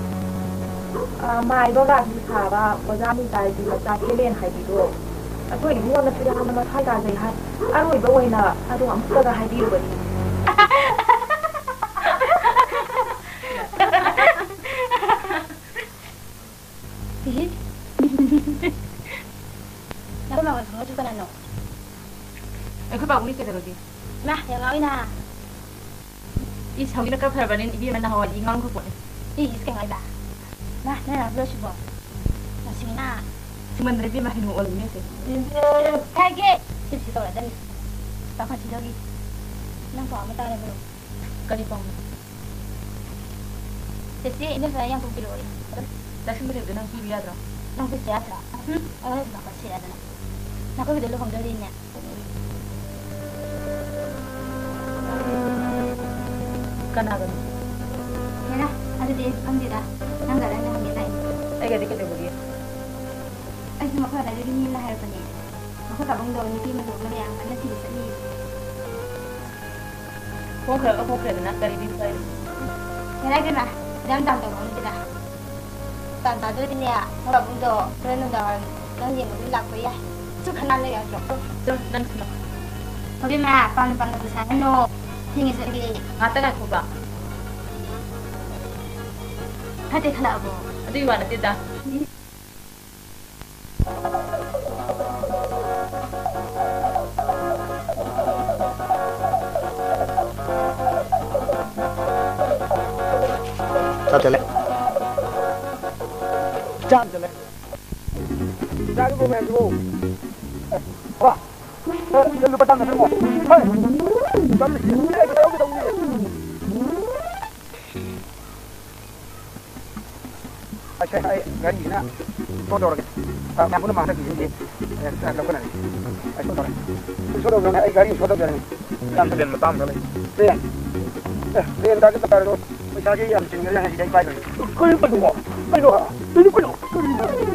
ꯑ, ꯃꯥꯏꯕ ꯔꯥꯅꯤ ꯁꯥꯕ ꯑꯣꯖꯥ ꯅꯤꯇꯥꯏꯒꯤ ꯃꯆꯥ ꯍꯦꯂꯦꯟ ꯍꯥꯏꯕꯤꯗꯣ ꯑꯩꯈꯣꯏ ꯏꯕꯨꯡꯉꯣꯅꯁꯨ ꯌꯥꯝꯅ ꯃꯊꯥꯏ ꯇꯥꯖꯩ ꯍꯥꯏ꯫ ꯑꯔꯣꯏꯕ ꯑꯣꯏꯅ ꯑꯗꯣ ꯑꯃꯨꯛꯇꯒ ꯍꯥꯏꯕꯤꯌꯨꯕꯅꯤ꯫ ꯏꯍꯤ꯫ ꯅꯈꯣꯏ ꯃꯥ ꯍꯣꯏ ꯈꯪꯅꯔꯤꯁꯤꯕꯨ ꯀꯅꯥꯅꯣ? ꯑꯩꯈꯣꯏ ꯄꯥꯕꯨꯡꯅꯤ ꯀꯩꯗꯧꯔꯒꯦ? ꯏꯃꯥ, ꯌꯥꯝ ꯉꯥꯎꯏꯅ꯫ ꯏꯁ, ꯍꯧꯖꯤꯛꯅ ꯈꯔ ꯐꯔꯕꯅꯤ ꯏꯕꯦꯝꯃ, ꯅꯍꯥꯟꯋꯥꯏꯗꯤ ꯉꯥꯡꯈ꯭ꯔ ꯄꯣꯠꯅꯤ꯫ ꯏꯁ, ꯀꯩ ꯍꯥꯏꯕ? ꯃꯥ, ꯅꯪ ꯂꯥꯛꯄ꯭ꯔꯣ ꯁꯤꯕꯣ? ꯃꯁꯤꯅ꯫ ꯊꯨꯃꯟꯗ꯭ꯔꯦ ꯏꯕꯦꯝꯃ, ꯍꯩꯅꯨ ꯑꯣꯜꯂꯤꯅꯦ ꯑꯁꯦ꯫ ꯍꯥꯏꯒꯦ! ꯁꯤꯕꯨ ꯁꯤ ꯇꯧꯔꯗꯝꯅꯤ꯫ ꯄꯥꯈꯠꯁꯤꯗꯒꯤ꯫ ꯅꯪ ꯄꯥꯎ ꯑꯃ ꯇꯥꯔꯕ꯭ꯔꯣ? ꯀꯔꯤ ꯄꯥꯎꯅꯣ? ꯆꯦꯆꯦ, ꯏꯟꯗꯣꯝꯆꯥ ꯌꯥꯡꯀꯣꯛ ꯄꯤꯔꯛꯑꯣꯌꯦ꯫ ꯆꯥꯛꯁꯪꯗ ꯂꯩꯕꯗꯣ ꯅꯪ ꯄꯤꯕ ꯌꯥꯗ꯭ꯔꯣ? ꯅꯪ ꯄꯤꯕ ꯌꯥꯗ꯭ꯔꯣ? ꯎꯝ, ꯑꯩꯉꯣꯟꯗ ꯄꯥꯈꯠꯁꯤꯔꯗꯅ꯫ ꯅꯈꯣꯏꯒꯤꯗ ꯂꯨꯍꯣꯡꯗꯣꯔꯤꯅꯦ꯫ ꯀꯅꯥꯒꯅꯣ? ꯍꯦꯔꯥ, ꯑꯗꯨꯗꯤ ꯑꯩꯁꯨ ꯈꯪꯗꯦꯗ꯫ ꯅꯪꯒ ꯅꯪꯅ ꯍꯪꯒꯦ ꯇꯥꯏꯅꯦ꯫ ꯑꯩꯒꯗꯤ ꯀꯩꯗꯧꯕꯒꯤ? ꯑꯩꯁꯨ ꯃꯈꯣꯏ ꯑꯗꯥꯏꯗꯒꯤ ꯃꯤ ꯑꯃꯅ ꯍꯥꯏꯔꯛꯄꯅꯦ꯫ ꯃꯈꯣꯏ ꯄꯥꯕꯨꯡꯗꯣ ꯅꯨꯄꯤ ꯑꯃ ꯂꯨꯍꯣꯡꯅꯕ ꯌꯥꯝ ꯀꯟꯅ ꯊꯤꯕ ꯆꯠꯂꯤ꯫ ꯍꯣꯡꯈ꯭ꯔꯒ ꯍꯣꯡꯈ꯭ꯔꯦꯗꯅ, ꯀꯔꯤ ꯕꯤꯜ ꯄꯥꯏꯔꯤ? ꯍꯦꯔꯥ ꯏꯕꯦꯝꯃ, ꯌꯥꯝ ꯇꯥꯡ ꯇꯧꯕ ꯅꯠꯇꯦꯗ꯫ ꯇꯥꯟ ꯆꯥꯗ꯭ꯔꯗꯤꯅꯦ, ꯃꯣꯏ ꯄꯥꯕꯨꯡꯗꯣ ꯍꯣꯔꯦꯟ ꯅꯨꯡꯗꯥꯡ ꯋꯥꯏꯔꯝ ꯅꯪ ꯌꯦꯡꯕ ꯑꯗꯨꯝ ꯂꯥꯛꯄ ꯌꯥꯏ꯫ ꯁꯨꯝ ꯈꯟꯅ ꯂꯩ ꯌꯥꯗ꯭ꯔꯣ? ꯆꯣ, ꯅꯪ ꯁꯨꯝ ꯂꯥꯛꯑꯣ꯫ ꯍꯧꯖꯤꯛ ꯃꯥ ꯄꯥꯝꯅ ꯄꯥꯝꯅꯕ ꯁꯥꯍꯟꯅꯣ꯫ ꯊꯦꯡꯉꯦ ꯆꯠꯂꯤ꯫ ꯉꯥꯛꯇ ꯉꯥꯏꯈꯣꯕ꯫ ꯐꯠꯇꯦ ꯈꯜꯂꯛꯑꯕꯣ? ꯑꯗꯨꯒꯤ ꯋꯥ ꯅꯠꯇꯦꯗ꯫ ꯆꯥ ꯆꯠꯂꯦ꯫ ꯆꯥ ꯆꯠꯂꯦ꯫ ꯆꯥꯔꯤꯕꯣ ꯃꯌꯥꯝꯁꯤꯕꯣ? ꯑꯦ, ꯋꯥ꯫ ꯑꯦ, ꯂꯨꯄꯥ ꯆꯥꯝ ꯅꯠꯇ꯭ꯔꯣ? ꯍꯣꯏ꯫ ꯆꯥꯝ ꯂꯩꯇꯦ꯫ ꯑꯦ, ꯄꯩꯁꯥ ꯌꯥꯎꯗꯦ ꯇꯧꯅꯤ꯫ ꯑꯁꯦ, ꯑꯩ ꯒꯥꯔꯤꯁꯤꯅ ꯏꯁꯇꯣꯔ ꯇꯧꯔꯒꯦ꯫ ꯑ, ꯃꯌꯥꯝ ꯄꯨꯟꯅ ꯃꯥꯡ ꯆꯠꯈꯤꯁꯤꯅꯗꯤ, ꯑꯦ, ꯂꯧꯈꯠꯅꯔꯒꯦ꯫ ꯑꯩ ꯏꯁꯇꯣꯔ ꯇꯧꯔꯒꯦ꯫ ꯏꯁꯇꯣꯔ ꯇꯧꯖꯔꯒꯦ꯫ ꯑꯩ ꯒꯥꯔꯤ ꯏꯁꯇꯣꯔ ꯇꯧꯖꯔꯒꯦ꯫ ꯌꯥꯝ ꯇꯦꯟ ꯃꯆꯥ ꯑꯃ ꯂꯩ꯫ ꯇꯦꯟ꯫ ꯑꯦ, ꯇꯦꯟ ꯇꯥꯔꯒꯦ ꯇꯧꯔꯣ꯫ ꯄꯩꯁꯥꯁꯦ ꯌꯥꯝ ꯆꯤꯟꯈ꯭ꯔꯦ ꯉꯁꯤꯗꯤ ꯑꯩ ꯄꯥꯏꯗꯣꯏꯅꯦ꯫ ꯀꯩꯅꯣ ꯀꯩꯅꯣ? ꯀꯩꯅꯣ? ꯀꯩꯅꯣ ꯀꯩꯅꯣ? ꯀꯩꯅꯣ?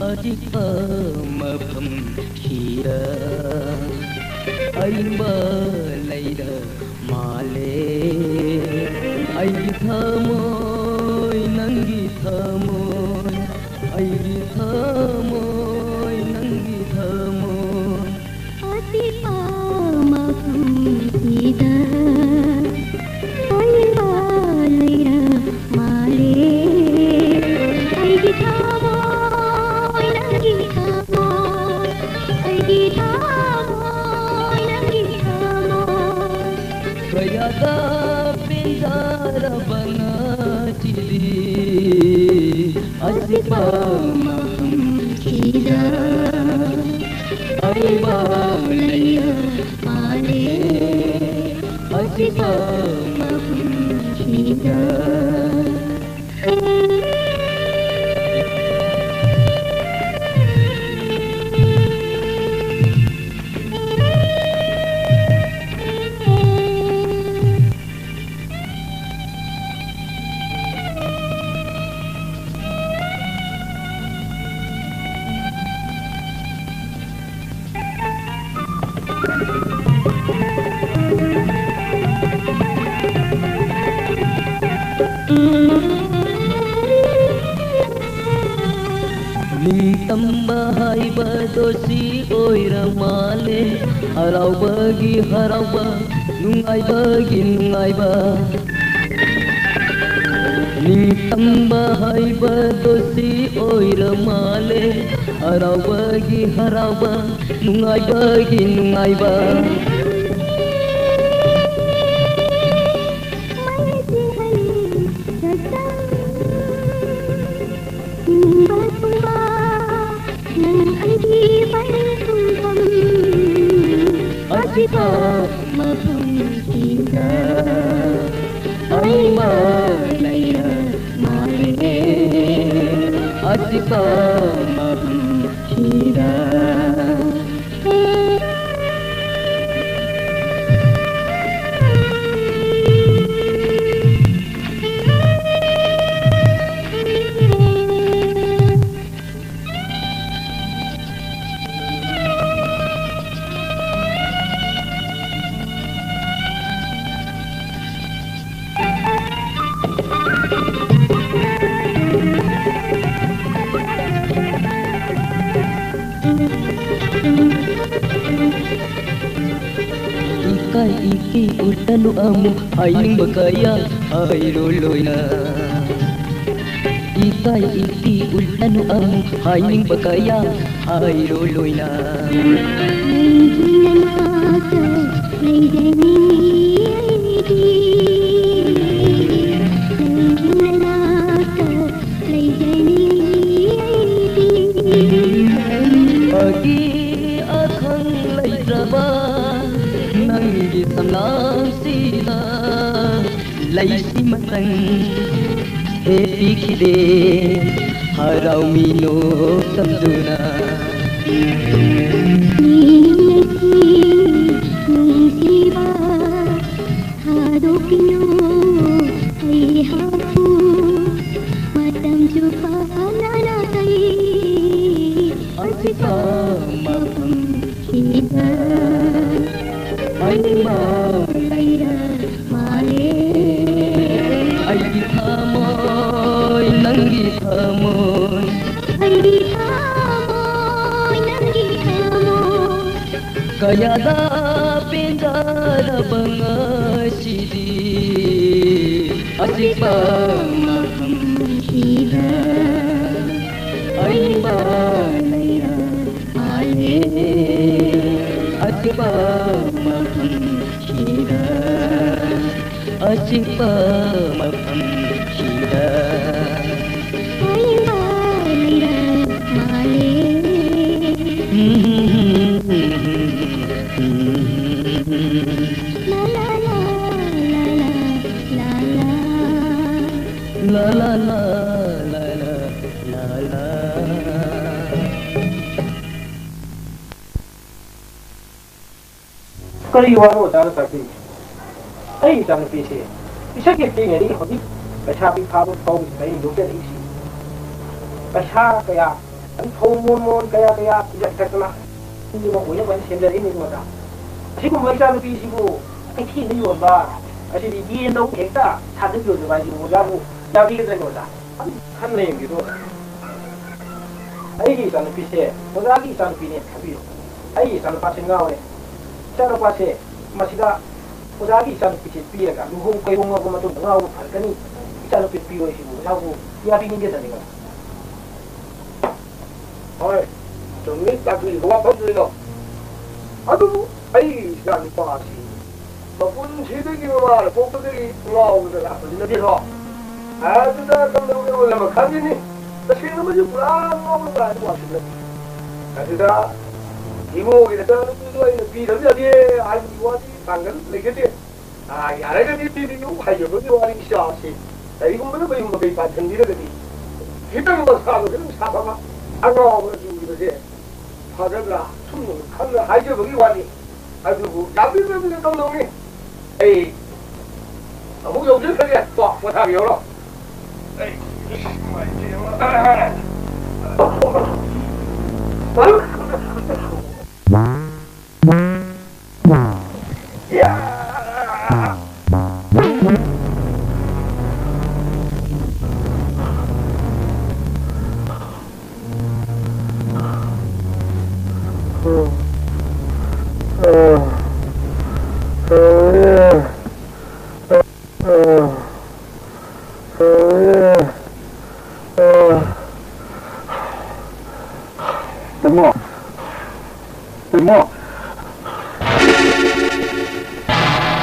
ꯑꯖꯤꯛꯄ ꯃꯐꯝꯁꯤꯗ ꯑꯏꯪꯕ ꯂꯩꯔ ꯃꯥꯜꯂꯦ꯫ ꯑꯩꯒꯤ ꯊꯃꯣꯏ, ꯅꯪꯒꯤ ꯊꯃꯣꯏ, ꯑꯩꯒꯤ ꯊꯃꯣꯏ, ꯅꯪꯒꯤ ꯊꯃꯣꯏ꯫ ꯑꯖꯤꯛꯄ ꯃꯐꯝꯁꯤꯗ ꯑꯏꯪꯕ ꯂꯩꯔ ꯃꯥꯜꯂꯦ꯫ ꯑꯩꯒꯤ ꯊꯃꯣꯏ, ꯅꯪꯒꯤ ꯊꯃꯣꯏ, ꯑꯩꯒꯤ ꯊꯃꯣꯏ, ꯅꯪꯒꯤ ꯊꯃꯣꯏ꯫ ꯀꯌꯥꯗ ꯄꯦꯟꯖꯔꯕ ꯉꯁꯤꯗꯤ꯫ ꯑꯖꯤꯛꯄ ꯃꯐꯝꯁꯤꯗ ꯑꯏꯪꯕ ꯂꯩꯔ ꯃꯥꯜꯂꯦ꯫ ꯑꯖꯤꯛꯄ ꯃꯐꯝꯁꯤꯗ꯫ ꯅꯤꯡꯇꯝꯕ ꯍꯥꯏꯕꯗꯣ ꯁꯤ ꯑꯣꯏꯔ ꯃꯥꯜꯂꯦ꯫ ꯍꯔꯥꯎꯕꯒꯤ ꯍꯔꯥꯎꯕ, ꯅꯨꯡꯉꯥꯏꯕꯒꯤ ꯅꯨꯡꯉꯥꯏꯕ꯫ ꯅꯤꯡꯇꯝꯕ ꯍꯥꯏꯕꯗꯣ ꯁꯤ ꯑꯣꯏꯔ ꯃꯥꯜꯂꯦ꯫ ꯍꯔꯥꯎꯕꯒꯤ ꯍꯔꯥꯎꯕ, ꯅꯨꯡꯉꯥꯏꯕꯒꯤ ꯅꯨꯡꯉꯥꯏꯕ꯫ ꯑꯖꯤꯛꯄ ꯃꯐꯝꯁꯤꯗ ꯑꯏꯪꯕ ꯂꯩꯔ ꯃꯥꯜꯂꯦ꯫ ꯑꯖꯤꯛꯄ ꯃꯐꯝꯁꯤꯗ꯫ ꯏꯛꯇꯤ ꯎꯠꯂꯅꯨ ꯑꯃꯨꯛ ꯍꯥꯏꯅꯤꯡꯕ ꯀꯌꯥ ꯍꯥꯏꯔꯣ ꯂꯣꯏꯅ꯫ ꯏꯀꯥꯏ ꯏꯛꯇꯤ ꯎꯠꯂꯅꯨ ꯑꯃꯨꯛ ꯍꯥꯏꯅꯤꯡꯕ ꯀꯌꯥ ꯍꯥꯏꯔꯣ ꯂꯣꯏꯅ꯫ ꯅꯪꯒꯤ ꯅꯅꯥꯛꯇ ꯂꯩꯖꯅꯤꯡꯉꯤ ꯑꯩꯗꯤ꯫ ꯅꯪꯒꯤ ꯅꯅꯥꯛꯇ ꯂꯩꯖꯅꯤꯡꯉꯤ ꯑꯩꯗꯤ꯫ ꯑꯒꯤ ꯑꯈꯪ ꯂꯩꯇ꯭ꯔꯕ ꯅꯪꯒꯤ ꯁꯝꯂꯥꯡꯁꯤꯗ ꯂꯩꯁꯤ ꯃꯇꯪ ꯍꯦꯛ ꯄꯤꯈꯤꯗꯦ ꯍꯔꯥꯎꯃꯤ ꯅꯣꯛꯇꯝꯗꯨꯅ꯫ ꯅꯨꯡꯁꯤꯕ ꯊꯥꯗꯣꯛꯄꯤꯌꯨ ꯑꯩꯍꯥꯛꯄꯨ ꯃꯇꯝ ꯆꯨꯞꯄ ꯅꯅꯥꯛꯇ ꯑꯩ ꯑꯁꯤꯄ ꯃꯐꯝꯁꯤꯗ ꯑꯩꯅ ꯂꯩꯔ ꯃꯥꯜꯂꯦ꯫ ꯑꯩꯒꯤ ꯊꯃꯣꯏ ꯅꯪꯒꯤ ꯊꯃꯣꯏ ꯑꯩꯒꯤ ꯊꯃꯣꯏ ꯅꯪꯒꯤ ꯊꯃꯣꯏ ꯀꯌꯥꯗ ꯄꯦꯟꯖꯔꯕ ꯉꯁꯤꯗꯤ ꯑꯆꯤꯛꯄ ꯃꯐꯝꯁꯤꯗ ꯑꯏꯪꯕ ꯂꯩꯔ ꯃꯥꯜꯂꯦ꯫ ꯑꯆꯤꯛꯄ ꯃꯐꯝꯁꯤꯗ ꯑꯆꯤꯛꯄ ꯃꯐꯝꯁꯤꯗ ꯑꯏꯪꯕ ꯂꯩꯔ ꯃꯥꯜꯂꯦ꯫ ꯂꯥ ꯂꯥ ꯂꯥ ꯂꯥ ꯂꯥ ꯂꯥ ꯂꯥ꯫ ꯂꯥ ꯂꯥ ꯂꯥ ꯂꯥ ꯂꯥ ꯂꯥ ꯂꯥ꯫ ꯀꯔꯤ ꯋꯥꯅꯣ ꯑꯣꯖꯥꯅ ꯇꯥꯛꯄꯤꯔꯤꯁꯦ? ꯑꯩ ꯏꯆꯥꯅꯨꯄꯤꯁꯦ ꯄꯤꯁꯛ ꯍꯦꯛ ꯄꯤꯛꯏꯉꯩꯗꯒꯤ ꯍꯧꯖꯤꯛ ꯂꯩꯁꯥꯕꯤ ꯐꯥꯕ ꯐꯥꯎꯕꯁꯤꯗ ꯑꯩꯅ ꯌꯣꯛꯆꯔꯛꯏꯁꯤ꯫ ꯄꯩꯁꯥ ꯀꯌꯥ, ꯐꯧ ꯃꯣꯟ ꯃꯣꯟ ꯀꯌꯥ ꯀꯌꯥ ꯄꯤꯔꯛꯇꯅ ꯃꯤꯑꯃ ꯑꯣꯏꯅꯕ ꯑꯩꯅ ꯁꯦꯝꯖꯔꯛꯏꯅꯤ ꯑꯣꯖꯥ꯫ ꯑꯁꯤꯒꯨꯝꯕ ꯏꯆꯥꯅꯨꯄꯤꯁꯤꯕꯨ ꯀꯩꯊꯦꯜꯗ ꯌꯣꯟꯕ, ꯑꯁꯤꯗꯤ ꯌꯦꯟꯗꯧ ꯍꯦꯛꯇ ꯊꯥꯗꯣꯛ ꯌꯣꯟꯕ ꯍꯥꯏꯁꯤꯕꯨ ꯑꯣꯖꯥꯕꯨ ꯌꯥꯕꯤꯒꯗ꯭ꯔꯅꯦ ꯑꯣꯖꯥ? ꯑꯗꯨꯝ ꯈꯟꯅ ꯌꯦꯡꯕꯤꯔꯣ ꯑꯣꯖꯥ꯫ ꯑꯩꯒꯤ ꯏꯆꯥꯅꯨꯄꯤꯁꯦ ꯑꯣꯖꯥꯒꯤ ꯏꯆꯥꯅꯨꯄꯤꯅꯦ ꯈꯟꯕꯤꯌꯨ꯫ ꯑꯩꯒꯤ ꯏꯆꯥꯅꯨꯄꯥꯁꯦ ꯉꯥꯎꯔꯦ꯫ ꯏꯆꯥꯅꯨꯄꯥꯁꯦ ꯃꯁꯤꯗ ꯑꯣꯖꯥꯒꯤ ꯏꯆꯥꯅꯨꯄꯤꯁꯦ ꯄꯤꯔꯒ ꯂꯨꯍꯣꯡ ꯀꯩꯍꯣꯡꯉꯕ ꯃꯇꯨꯡꯗ ꯉꯥꯎꯕ ꯐꯔꯛꯀꯅꯤ꯫ ꯏꯆꯥꯅꯨꯄꯤ ꯄꯤꯔꯣꯏ ꯁꯤꯕꯨ ꯑꯣꯖꯥꯕꯨ ꯀꯌꯥ ꯄꯤꯅꯤꯡꯒꯦꯗꯅꯤꯀꯣ? ꯍꯣꯏ, ꯆꯨꯝꯃꯤ ꯇꯥꯛꯄꯤꯔꯤꯕ ꯋꯥꯐꯝꯗꯨꯗꯣ꯫ ꯑꯗꯨꯕꯨ ꯑꯩꯒꯤ ꯏꯆꯥ ꯅꯨꯄꯥꯁꯤ ꯃꯄꯨꯟꯁꯤꯗꯒꯤ ꯃꯃꯥꯅ ꯄꯣꯛꯄꯗꯒꯤ ꯉꯥꯎꯗꯅ ꯂꯥꯛꯄꯁꯤ ꯅꯠꯇꯦꯗꯣ꯫ ꯑꯗꯨꯗ ꯀꯝꯗꯧꯒꯦ ꯑꯣꯜꯂꯝꯕ ꯈꯪꯉꯤꯅꯤ꯫ ꯇꯁꯦꯡꯅꯃꯛꯁꯨ ꯄꯨꯔꯥ ꯉꯥꯎꯔꯕ ꯍꯥꯏꯕ ꯋꯥꯁꯨ ꯅꯠꯇꯦ꯫ ꯑꯗꯨꯗ ꯏꯃꯣꯒꯤ ꯅꯆꯥꯅꯨꯄꯤꯗꯣ ꯑꯩꯅ ꯄꯤꯗꯕ ꯌꯥꯗꯦ ꯍꯥꯏꯕꯒꯤ ꯋꯥꯗꯤ ꯄꯥꯡꯒꯜ ꯂꯩꯖꯗꯦ꯫ ꯑꯥ, ꯌꯥꯔꯒꯗꯤ ꯄꯤꯕꯤꯌꯨ ꯍꯥꯏꯖꯕꯒꯤ ꯋꯥꯔꯤ ꯏꯆꯥꯁꯤ ꯀꯔꯤꯒꯨꯝꯕꯅ ꯃꯌꯨꯝ ꯃꯀꯩ ꯄꯥꯟꯁꯤꯟꯕꯤꯔꯒꯗꯤ ꯈꯤꯇꯪ ꯃꯁꯥꯗꯣ ꯈꯤꯇꯪ ꯁꯥꯐꯕ ꯑꯉꯥꯎꯕ ꯆꯨꯈꯤꯕꯁꯦ ꯐꯒꯗ꯭ꯔꯥ ꯁꯨꯝ ꯈꯜꯂ ꯍꯥꯏꯖꯕꯒꯤ ꯋꯥꯅꯤ꯫ ꯑꯗꯨꯕꯨ ꯌꯥꯝꯕꯤꯔꯕꯅꯤꯅ ꯀꯝꯗꯧꯅꯤ? ꯑꯩ ꯑꯃꯨꯛ ꯌꯧꯖꯈ꯭ꯔꯒꯦ꯫ ꯀꯣ, ꯄꯣꯊꯥꯕꯤꯍꯧꯔꯣ꯫ ꯑꯩ ꯇꯥꯃꯣ! ꯇꯥꯃꯣ!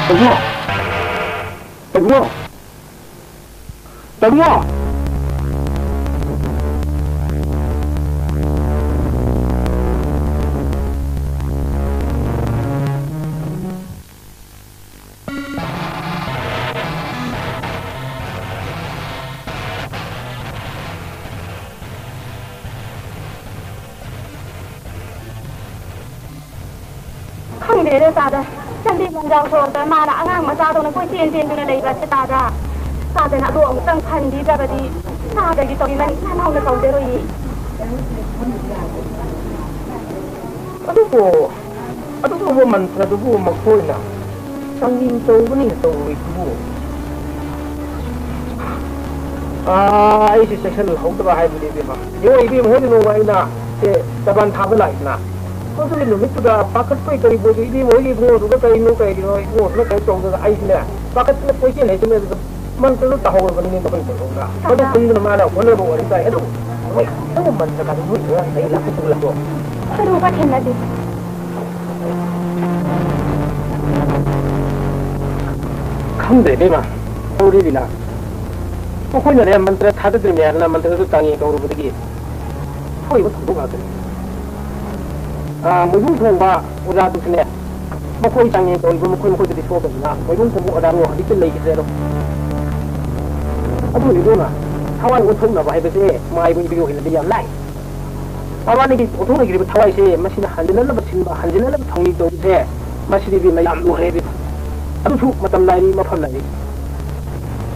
ꯇꯥꯃꯣ! ꯇꯥꯃꯣ! ꯇꯥꯃꯣ! ꯈꯪꯗꯦꯗ ꯇꯥꯗ, ꯂꯝꯕꯤ ꯂꯝꯖꯥꯎ ꯁꯣꯔꯣꯛꯇ ꯃꯥꯅ ꯑꯉꯥꯡ ꯃꯆꯥꯗꯧꯅ ꯀꯣꯏꯆꯦꯟ ꯆꯦꯟꯗꯨꯅ ꯂꯩꯕ ꯑꯁꯤ ꯇꯥꯗ꯫ ꯇꯥꯗꯅ ꯑꯗꯨ ꯑꯃꯨꯛꯇꯪ ꯈꯟꯕꯤꯗ꯭ꯔꯕꯗꯤ ꯇꯥꯗꯒꯤ ꯇꯧꯔꯤ ꯅꯪ ꯅꯅꯥꯎꯅ ꯀꯧꯖꯔꯣꯏꯌꯦ꯫ ꯑꯗꯨꯕꯨ, ꯑꯗꯨꯒꯨꯝꯕ ꯃꯟꯇ꯭ꯔꯗꯨꯕꯨ ꯃꯈꯣꯏꯅ ꯆꯥꯡꯌꯦꯡ ꯇꯧꯕꯅꯤꯅ ꯇꯧꯔꯣꯏꯗꯨꯕꯨ꯫ ꯑꯥ, ꯑꯩꯁꯦ ꯆꯦꯛꯁꯤꯜꯍꯧꯗꯕ ꯍꯥꯏꯕꯗꯤ, ꯏꯕꯦꯝꯃ꯫ ꯌꯦꯡꯉꯣ, ꯏꯕꯦꯝꯃ ꯍꯣꯏꯗꯤ ꯅꯣꯡꯃ ꯑꯩꯅ ꯁꯦ ꯇꯕꯥꯟ ꯊꯥꯕ ꯂꯥꯛꯏꯗꯅ꯫ ꯑꯗꯨꯒꯤ ꯅꯨꯃꯤꯠꯇꯨꯗ ꯄꯥꯈꯠꯄꯣꯏ ꯀꯔꯤꯕꯣꯏꯗꯣ ꯏꯕꯦꯝꯃ ꯍꯣꯏꯒꯤ ꯏꯕꯨꯡꯉꯣꯗꯨꯒ ꯀꯔꯤꯅꯣ ꯀꯔꯤꯅꯣ ꯏꯕꯨꯡꯉꯣꯗꯨꯅ ꯀꯩꯅꯣ ꯇꯧꯗꯅ ꯑꯩꯁꯤꯅꯦ ꯄꯥꯈꯠꯇꯅ ꯀꯣꯏꯆꯦꯟ ꯍꯦꯛ ꯆꯦꯜꯂꯦ꯫ ꯑꯗꯨꯒ ꯃꯟꯇ꯭ꯔꯗꯣ ꯇꯥꯍꯧꯔꯕꯅꯤꯅꯦ ꯃꯈꯣꯏ ꯇꯧꯍꯧꯅ꯫ ꯃꯗꯨ ꯈꯪꯗꯅ ꯃꯥꯅ ꯍꯣꯠꯅꯕ ꯋꯥꯔꯤ ꯇꯥꯏ꯫ ꯑꯗꯨ ꯃꯣꯏ ꯈꯤꯇꯪ ꯃꯟꯇ꯭ꯔ ꯀꯥꯗꯣ ꯃꯣꯏ ꯈꯔ ꯂꯩ ꯂꯥꯛꯄ ꯄꯨꯔꯛꯄꯣ꯫ ꯑꯗꯨ ꯈꯔ ꯊꯦꯡꯅꯗꯦ꯫ ꯈꯪꯗ꯭ꯔꯦ ꯏꯕꯦꯝꯃ, ꯇꯧꯔꯤ ꯂꯤꯂꯥ꯫ ꯃꯈꯣꯏꯅꯅꯦ ꯃꯟꯇ꯭ꯔ ꯊꯥꯖꯗ꯭ꯔꯤꯅꯦ ꯍꯥꯏꯗꯅ ꯃꯟꯇ꯭ꯔꯗꯨ ꯆꯥꯡꯌꯦꯡ ꯇꯧꯔꯨꯕꯗꯒꯤ ꯊꯣꯛꯏꯕ ꯊꯧꯗꯣꯛ ꯉꯥꯛꯇꯅꯤ꯫ ꯑꯥ, ꯃꯣꯏꯕꯨꯡ ꯊꯣꯡꯕ ꯑꯣꯖꯥꯗꯨꯁꯨꯅꯦ, ꯃꯈꯣꯏ ꯆꯥꯡꯌꯦꯡ ꯇꯧꯔꯤꯕ ꯃꯈꯣꯏ ꯃꯈꯣꯏꯗꯗꯤ ꯁꯣꯛꯑꯕꯅꯤꯅ ꯃꯣꯏꯕꯨꯡ ꯊꯣꯡꯕ ꯑꯣꯖꯥꯗꯣ ꯍꯧꯖꯤꯛꯇꯤ ꯂꯩꯈꯤꯗ꯭ꯔꯦ ꯑꯗꯣ꯫ ꯑꯗꯨ ꯏꯕꯦꯝꯃ, ꯊꯋꯥꯏ ꯑꯣꯟꯊꯣꯛꯅꯕ ꯍꯥꯏꯕꯁꯦ ꯃꯥꯏꯕ ꯏꯕꯦꯒꯤ ꯑꯣꯏꯅꯗꯤ ꯌꯥꯝ ꯂꯥꯏ꯫ ꯃꯕꯥꯅꯤꯒꯤ ꯑꯣꯟꯊꯣꯛꯅꯈꯤꯕ ꯊꯋꯥꯏꯁꯦ ꯃꯁꯤꯅ ꯍꯟꯖꯤꯟꯅꯅꯕ ꯁꯤꯟꯕ, ꯍꯟꯖꯤꯟꯅꯅꯕ ꯊꯧꯅꯤ ꯇꯧꯕꯁꯦ ꯃꯁꯤꯗꯤ ꯏꯕꯦꯝꯃ ꯌꯥꯝ ꯂꯨꯔꯦ ꯏꯕꯦꯝꯃ꯫ ꯑꯗꯨꯁꯨ ꯃꯇꯝ ꯅꯥꯏꯔꯤ, ꯃꯐꯝ ꯅꯥꯏꯔꯤ꯫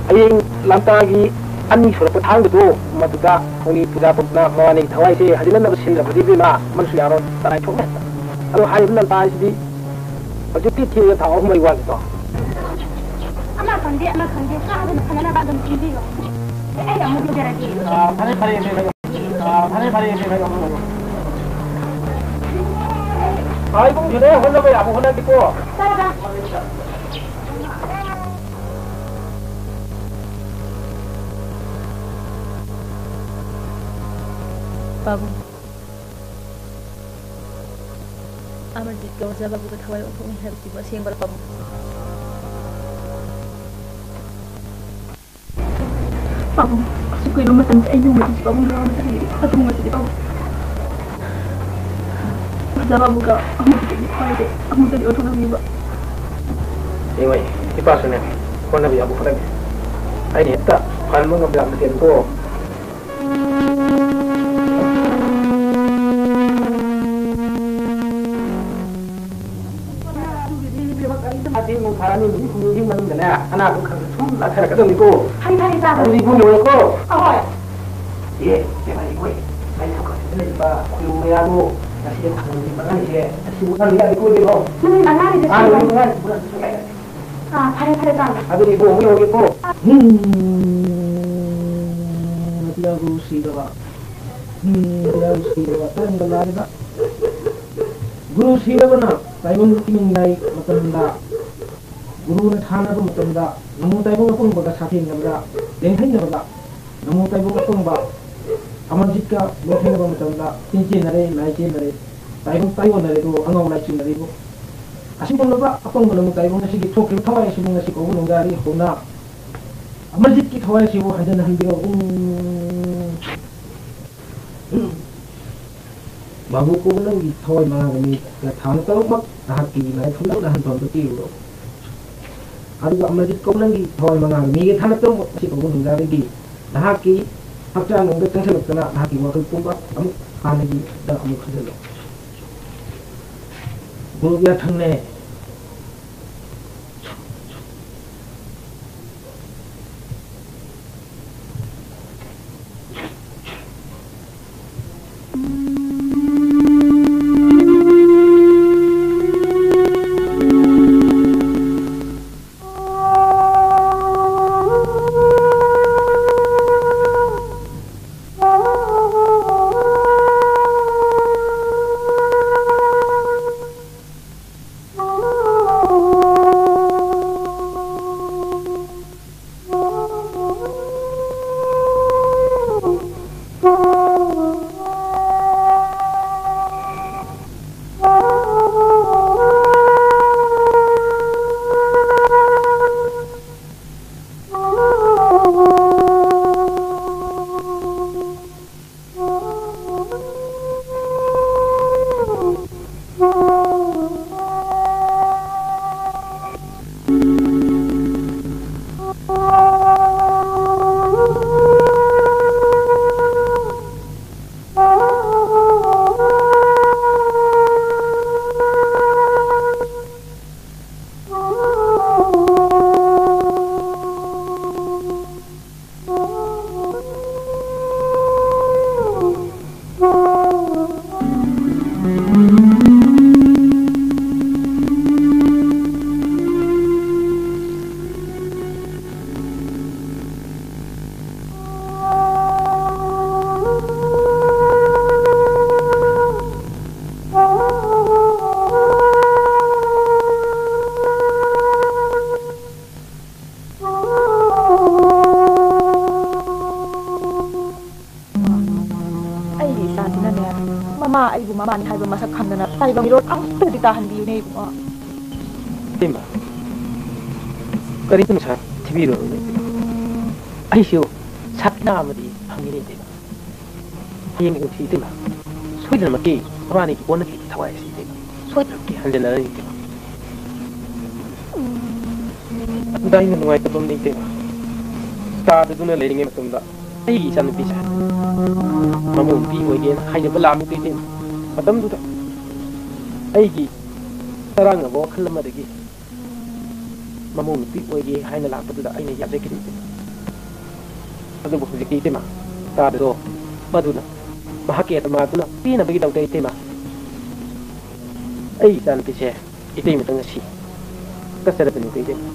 ꯍꯌꯦꯡ ꯂꯝꯇꯥꯒꯤ ꯑꯅꯤ ꯁꯨꯔꯛꯄ ꯊꯥꯡꯖꯗꯣ ꯃꯗꯨꯗ ꯊꯧꯅꯤ ꯄꯨꯖꯥ ꯇꯧꯗꯨꯅ ꯃꯕꯥꯅꯤꯒꯤ ꯊꯋꯥꯏꯁꯦ ꯍꯟꯖꯤꯟꯅꯅꯕ ꯁꯤꯟꯗ꯭ꯔꯕꯗꯤ ꯏꯕꯦꯝꯃ ꯑꯃꯁꯨ ꯌꯥꯔꯣꯏ, ꯇꯔꯥꯏ ꯊꯣꯛꯅ ꯍꯦꯛꯇ꯫ ꯑꯗꯣ ꯍꯥꯏꯔꯤꯕ ꯂꯝꯇꯥ ꯍꯥꯏꯁꯤꯗꯤ ꯍꯧꯖꯤꯛꯇꯤ ꯊꯦꯡꯅ ꯊꯥ ꯑꯍꯨꯝ ꯃꯔꯤ ꯋꯥꯠꯂꯤꯗꯣ꯫ ꯑꯃ ꯈꯪꯗꯦ, ꯑꯃ ꯈꯪꯗꯦ, ꯆꯥꯗꯅ ꯐꯅꯅꯕ ꯑꯗꯨꯝ ꯄꯤꯕꯤꯔꯣ꯫ ꯑꯩ ꯑꯃꯨꯛ ꯂꯨꯖꯔꯒꯦ꯫ ꯑꯥ, ꯐꯔꯦ, ꯐꯔꯦ, ꯏꯆꯦ, ꯐꯔꯦ꯫ ꯑꯥ, ꯐꯔꯦ, ꯐꯔꯦ, ꯏꯆꯦ, ꯐꯔꯦ, ꯑꯃꯨꯛ ꯂꯨꯖꯔꯣ꯫ ꯑꯥ, ꯏꯕꯨꯡꯁꯤꯅꯦ, ꯍꯣꯠꯅꯕ ꯌꯥꯕ ꯍꯣꯠꯅꯒꯦꯀꯣ꯫ ꯇꯥꯔꯕ? ꯄꯥꯕꯨꯡ꯫ ꯑꯃꯔꯖꯤꯠꯀ ꯑꯣꯖꯥ ꯕꯥꯕꯨꯒ ꯊꯋꯥꯏ ꯑꯣꯟꯊꯣꯛꯅꯤ ꯍꯥꯏꯕꯁꯤꯕꯨ ꯑꯁꯦꯡꯕꯔ, ꯄꯥꯕꯨꯡ? ꯄꯥꯕꯨꯡ, ꯑꯁꯨꯛ ꯀꯨꯏꯔꯕ ꯃꯇꯝꯁꯦ ꯑꯩ ꯅꯣꯡꯃꯇꯁꯨ ꯄꯥꯕꯨꯡꯗ ꯋꯥ ꯑꯃꯇ ꯍꯥꯏꯗꯦ꯫ ꯑꯗꯨ ꯉꯁꯤꯗꯤ ꯄꯥꯕꯨꯡ, ꯑꯣꯖꯥ ꯕꯥꯕꯨꯒ ꯑꯃꯨꯛꯇꯗꯤ ꯐꯥꯎꯔꯗꯤ ꯑꯃꯨꯛꯇꯗꯤ ꯑꯣꯟꯊꯣꯛꯅꯕꯤꯕ꯫ ꯏꯃꯥꯏ, ꯏꯄꯥꯁꯨꯅꯦ, ꯍꯣꯠꯅꯕ ꯌꯥꯕ ꯍꯣꯠꯅꯒꯦ꯫ ꯑꯩꯅ ꯍꯦꯛꯇ ꯐꯍꯟꯕ ꯉꯝꯕ ꯌꯥꯕ ꯅꯠꯇꯦꯕꯀꯣ꯫ ꯃꯊꯦꯜ ꯅꯨꯡ ꯊꯥꯔꯛꯑꯅꯤ, ꯅꯨꯃꯤꯠ ꯍꯨꯝꯅꯤꯒꯤ ꯃꯅꯨꯡꯗꯅꯦ ꯑꯅꯥꯕ ꯈꯔ ꯈꯔ ꯁꯨꯝ ꯂꯥꯛꯊꯔꯛꯀꯗꯕꯅꯤꯀꯣ꯫ ꯐꯔꯦ, ꯐꯔꯦ, ꯆꯥꯔꯣ꯫ ꯑꯗꯨꯗꯤ ꯏꯕꯨꯡ ꯌꯧꯔꯦꯀꯣ꯫ ꯑꯍꯣꯏ꯫ ꯑꯦ, ꯏꯕꯦꯝꯃ, ꯏꯕꯣꯏ, ꯃꯩ ꯊꯣꯛꯈ꯭ꯔꯁꯤꯗ ꯂꯩꯔꯤꯕ ꯈꯨꯅꯨ ꯃꯌꯥꯗꯣ ꯉꯁꯤ ꯊꯥꯡꯖꯤꯡ ꯃꯉꯥꯅꯤꯁꯦ ꯑꯁꯤ ꯃꯨꯠꯍꯟꯕ ꯌꯥꯗꯦꯀꯣ, ꯏꯕꯦꯝꯃ꯫ ꯅꯨꯃꯤꯠ ꯃꯉꯥꯅꯤꯗ ꯑꯥ, ꯁꯤꯔꯣ? ꯅꯨꯃꯤꯠ ꯃꯉꯥꯅꯤ ꯃꯨꯠꯍꯟꯕ ꯁꯨꯡꯌꯥ ꯌꯥꯗꯦ꯫ ꯑꯥ, ꯐꯔꯦ, ꯐꯔꯦ, ꯆꯥꯔꯣ꯫ ꯑꯗꯨꯗꯤ ꯏꯕꯣ, ꯑꯃꯨꯛ ꯌꯧꯔꯒꯦꯀꯣ꯫ ꯎꯝ, ꯃꯆꯤꯟꯖꯥꯛꯇꯨ ꯁꯤꯗꯕ꯫ ꯎꯝ, ꯃꯆꯤꯟꯖꯥꯛꯇꯨ ꯁꯤꯗꯕ꯫ ꯇꯔꯪꯒ ꯂꯥꯏꯔꯕ꯫ ꯒꯨꯔꯨ ꯁꯤꯔꯕꯅ ꯇꯥꯏꯕꯪ ꯏꯃꯤꯡ ꯂꯥꯏ ꯃꯇꯝꯗ, ꯒꯨꯔꯨꯅ ꯊꯥꯅꯕ ꯃꯇꯝꯗ, ꯅꯃꯣ ꯇꯥꯏꯕꯪ ꯑꯄꯪꯕꯒ ꯁꯥꯊꯦꯡꯅꯕꯗ, ꯂꯦꯡꯊꯩꯅꯕꯗ, ꯅꯃꯣ ꯇꯥꯏꯕꯪ ꯑꯄꯪꯕ ꯑꯃꯔꯖꯤꯠꯀ ꯂꯦꯡꯊꯩꯅꯕ ꯃꯇꯝꯗ, ꯆꯤꯟ ꯆꯦꯟꯅꯔꯦ, ꯂꯥꯏ ꯆꯦꯟꯅꯔꯦ, ꯇꯥꯏꯕꯪ ꯇꯥꯏꯑꯣꯟꯅꯔꯦ, ꯑꯗꯨꯕꯨ ꯑꯉꯥꯎ ꯂꯥꯏ ꯆꯦꯟꯅꯔꯦꯕꯨ꯫ ꯑꯁꯤꯒꯨꯝꯂꯕ ꯑꯄꯪꯕ ꯅꯃꯣ ꯇꯥꯏꯕꯪ ꯑꯁꯤꯒꯤ ꯊꯣꯛꯈꯤꯕ ꯊꯋꯥꯏ ꯑꯁꯤꯕꯨ ꯉꯁꯤ ꯀꯧꯕ ꯅꯣꯡꯗꯥꯔꯤ ꯍꯧꯅ ꯑꯃꯔꯖꯤꯠꯀꯤ ꯊꯋꯥꯏ ꯑꯁꯤꯕꯨ ꯍꯟꯖꯤꯟ ꯍꯟꯕꯤꯔꯛꯎ꯫ ꯎꯝ꯫ ꯃꯥꯕꯨ ꯀꯧꯕ ꯅꯪꯒꯤ ꯊꯋꯥꯏ ꯃꯉꯥꯒ ꯃꯤꯒ ꯊꯥꯅ ꯇꯔꯨꯛꯃꯛ ꯅꯍꯥꯛꯀꯤ ꯂꯥꯏꯐꯝꯗ ꯍꯟꯐꯝꯗ ꯄꯤꯔꯨꯔꯣ꯫ ꯑꯗꯨꯒ ꯑꯃꯔꯖꯤꯠ ꯀꯧꯕ ꯅꯪꯒꯤ ꯊꯋꯥꯏ ꯃꯉꯥꯒ ꯃꯤꯒ ꯊꯥꯅ ꯇꯔꯨꯛꯃꯛ ꯑꯁꯤ ꯀꯧꯕ ꯅꯨꯡꯖꯥꯗꯒꯤ ꯅꯍꯥꯛꯀꯤ ꯍꯛꯆꯥꯡ ꯅꯨꯡꯗ ꯆꯪꯁꯤꯜꯂꯛꯇꯅ ꯅꯍꯥꯛꯀꯤ ꯋꯥꯈꯜ ꯄꯨꯝꯕ ꯑꯃꯨꯛ ꯍꯥꯟꯅꯒꯤꯗ ꯑꯃꯨꯛ ꯍꯟꯖꯤꯜꯂꯣ꯫ ꯒꯨꯔꯨꯒꯤ ꯌꯥꯊꯪꯅꯦ꯫ ꯑꯩꯕꯨ ꯃꯃꯥꯅꯤ ꯍꯥꯏꯕ ꯃꯁꯛ ꯈꯪꯗꯅ ꯇꯥꯏꯕꯪ ꯃꯤꯔꯣꯜ ꯑꯃꯨꯛꯇꯗꯤ ꯇꯥꯍꯟꯕꯤꯌꯨꯅꯦ ꯏꯕꯨꯡꯉꯣ꯫ ꯏꯇꯩꯃ, ꯀꯔꯤꯒꯤꯅꯣ ꯁꯥ ꯊꯤꯕꯤꯔꯨꯔꯣ ꯏꯇꯩꯃ? ꯑꯩꯁꯨ ꯁꯛꯅ ꯑꯃꯗꯤ ꯐꯪꯉꯤꯅꯦ ꯏꯇꯩꯃ꯫ ꯍꯌꯦꯡ ꯅꯨꯡꯊꯤꯜ ꯏꯇꯩꯃ, ꯁꯣꯏꯗꯅꯃꯛꯀꯤ ꯃꯕꯥꯅꯤꯒꯤ ꯑꯣꯟꯅꯈꯤꯕ ꯊꯋꯥꯏ ꯑꯁꯤ ꯏꯇꯩꯃ ꯁꯣꯏꯗꯅꯃꯛꯀꯤ ꯍꯟꯖꯤꯟꯅꯔꯅꯤ ꯏꯇꯩꯃ꯫ ꯑꯗꯨꯗ ꯑꯩꯅ ꯅꯨꯡꯉꯥꯏꯇꯕ ꯑꯃꯅ ꯏꯇꯩꯃ, ꯇꯥꯗꯗꯨꯅ ꯂꯩꯔꯤꯉꯩ ꯃꯇꯝꯗ ꯑꯩꯒꯤ ꯏꯆꯥꯅꯨꯄꯤꯁꯦ ꯃꯃꯧ ꯅꯨꯄꯤ ꯑꯣꯏꯒꯦꯅ ꯍꯥꯏꯅꯕ ꯂꯥꯛꯑꯝꯃꯤ ꯏꯇꯩꯃ꯫ ꯃꯇꯝꯗꯨꯗ ꯑꯩꯒꯤ ꯆꯔꯥꯡꯅꯕ ꯋꯥꯈꯜ ꯑꯃꯗꯒꯤ ꯃꯃꯧ ꯅꯨꯄꯤ ꯑꯣꯏꯒꯦ ꯍꯥꯏꯅ ꯂꯥꯛꯄꯗꯨꯗ ꯑꯩꯅ ꯌꯥꯖꯈꯤꯗꯦ ꯏꯇꯩꯃ꯫ ꯑꯗꯨꯕꯨ ꯍꯧꯖꯤꯛꯇꯤ ꯏꯇꯩꯃ, ꯇꯥꯗꯗꯣ ꯃꯗꯨꯅ ꯃꯍꯥꯛꯀꯤ ꯑꯇꯃꯥꯗꯨꯅ ꯄꯦꯟꯅꯕꯒꯤꯗꯃꯛꯇ ꯏꯇꯩꯃ, ꯑꯩ ꯏꯆꯥꯅꯨꯄꯤꯁꯦ ꯏꯇꯩꯃꯇ ꯉꯁꯤ ꯀꯠꯆꯔꯕꯅꯤꯀꯣ ꯏꯇꯩꯃ꯫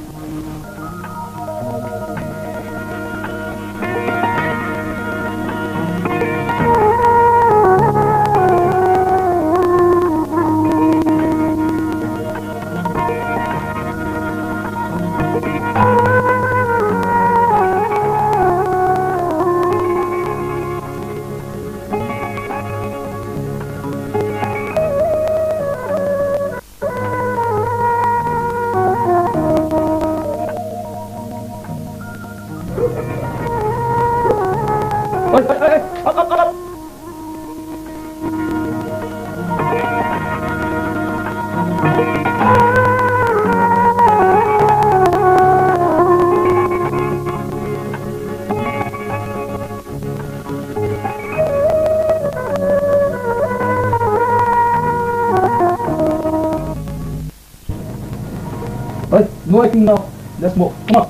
Hey, no acting now. Let's move. Come on.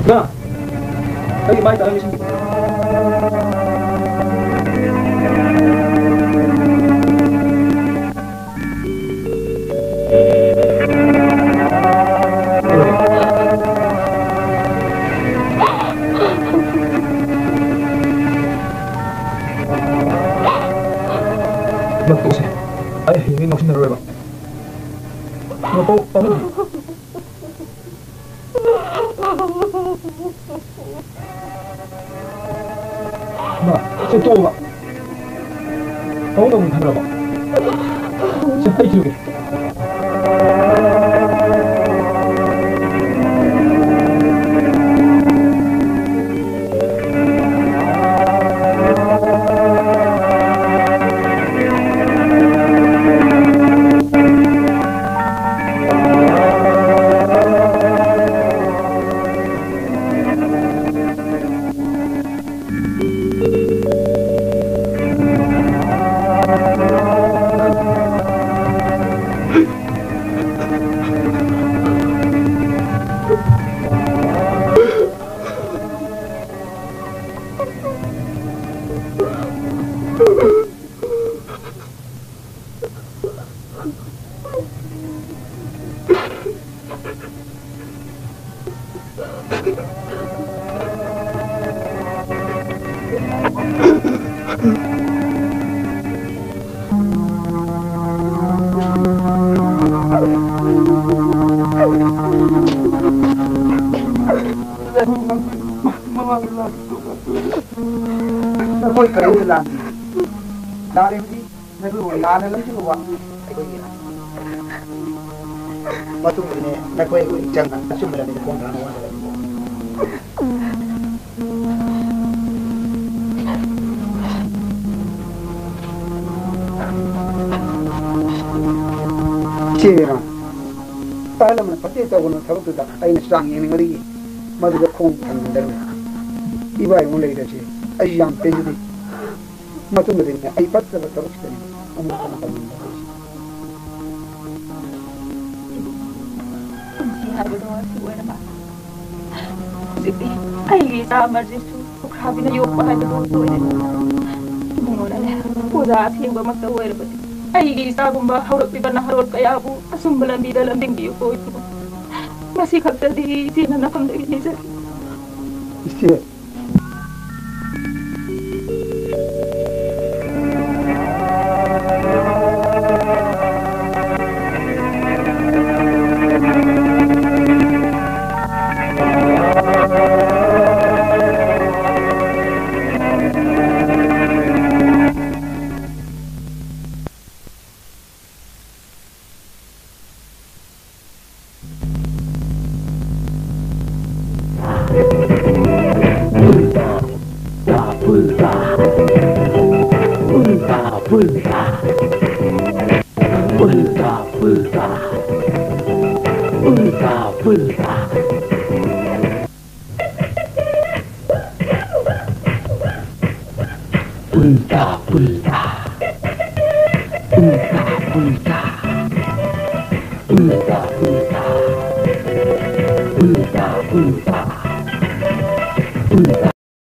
ꯀꯅꯥ? ꯑꯩꯒꯤ ꯃꯥꯏ ꯇꯥꯔꯝꯃꯤꯁꯤꯡꯗꯤ꯫ ꯅꯪ ꯇꯣꯛꯁꯦ꯫ ꯑꯩ ꯍꯌꯦꯡꯗꯤ ꯉꯥꯎꯁꯤꯟꯅꯔꯣꯏꯕ꯫ ꯅꯄꯥꯎ ꯄꯥꯎ꯫ ꯏꯃꯥ, ꯁꯦ ꯇꯣꯛꯑꯣꯕ꯫ ꯇꯧ ꯇꯧꯅꯤ ꯈꯪꯗ꯭ꯔꯕꯣ? ꯁꯦ, ꯑꯩ ꯊꯤꯔꯨꯒꯦ꯫ ꯅꯈꯣꯏ ꯀꯔꯤꯝꯇ ꯂꯥꯟꯗꯦ꯫ ꯂꯥꯜꯂꯤꯕꯗꯤ ꯅꯈꯣꯏꯕꯨ ꯂꯥꯟꯅ ꯂꯝꯖꯤꯡꯂꯨꯕ ꯑꯩꯈꯣꯏꯒꯤ ꯃꯇꯨꯡꯗꯅꯦ ꯅꯈꯣꯏ ꯑꯩꯈꯣꯏ ꯏꯆꯟꯅ ꯑꯆꯨꯝꯕ ꯂꯝꯕꯤꯗ ꯈꯣꯡꯊꯥꯡ ꯑꯣꯟꯒꯗꯕꯅꯤ꯫ ꯏꯆꯦ ꯏꯕꯦꯝꯃ, ꯑꯍꯜ ꯂꯃꯟ ꯐꯠꯇꯦ ꯇꯧꯒꯅꯨ ꯊꯕꯛꯇꯨꯗ ꯑꯩꯅ ꯆꯥꯡ ꯌꯦꯡꯅꯤꯡꯕꯗꯒꯤ ꯃꯗꯨꯗ ꯈꯣꯡ ꯊꯥꯡꯖꯤꯟꯖꯔꯨꯏ꯫ ꯏꯕꯥ ꯏꯃꯨꯡ ꯂꯩꯔꯤꯕꯁꯤ ꯑꯩ ꯌꯥꯝ ꯄꯦꯟꯖꯗꯦ꯫ ꯃꯇꯨꯡꯗꯗꯤꯅꯦ ꯑꯩ ꯐꯠꯇꯕ ꯊꯕꯛꯁꯤꯗꯅꯦ ꯑꯃꯨꯛ ꯍꯟꯅ ꯇꯧꯅꯤꯡꯗꯦ꯫ ꯄꯨꯟꯁꯤ ꯍꯥꯏꯕꯗꯣ ꯑꯁꯤ ꯑꯣꯏꯔꯕ꯫ ꯍꯧꯖꯤꯛꯇꯤ ꯑꯩꯒꯤ ꯏꯆꯥ ꯑꯃꯔꯖꯤꯠꯁꯨ ꯂꯨꯈ꯭ꯔꯥꯕꯤꯅ ꯌꯣꯛꯄ ꯍꯥꯏꯕꯗꯨ ꯑꯣꯏꯔꯦ꯫ ꯏꯕꯨꯡꯉꯣꯅꯅꯦ ꯑꯣꯖꯥ ꯑꯊꯦꯡꯕꯃꯛꯇ ꯑꯣꯏꯔꯕꯗꯤ ꯑꯩꯒꯤ ꯏꯆꯥꯒꯨꯝꯕ ꯍꯧꯔꯛꯂꯤꯕ ꯅꯍꯥꯔꯣꯜ ꯀꯌꯥꯕꯨ ꯑꯆꯨꯝꯕ ꯂꯝꯕꯤꯗ ꯂꯝꯖꯤꯡꯕꯤꯌꯨꯀꯣ ꯏꯕꯨꯡꯉꯣ꯫ ꯃꯁꯤ ꯈꯛꯇꯗꯤ ꯏꯆꯦꯅ ꯅꯐꯝꯗꯒꯤ ꯅꯤꯖꯔꯤ꯫ ꯏꯆꯦ꯫ ꯎꯜꯇꯥ꯫ ꯎꯜꯇꯥ ꯄꯨꯜꯇꯥ꯫ ꯎꯜꯇꯥ ꯄꯨꯜꯇꯥ꯫ ꯎꯜꯇꯥ ꯄꯨꯜꯇꯥ꯫ ꯎꯜꯇꯥ ꯄꯨꯜꯇꯥ꯫ ꯎꯜꯇꯥ ꯄꯨꯜꯇꯥ꯫ ꯎꯜꯇꯥ ꯄꯨꯜꯇꯥ꯫ ꯎꯜꯇꯥ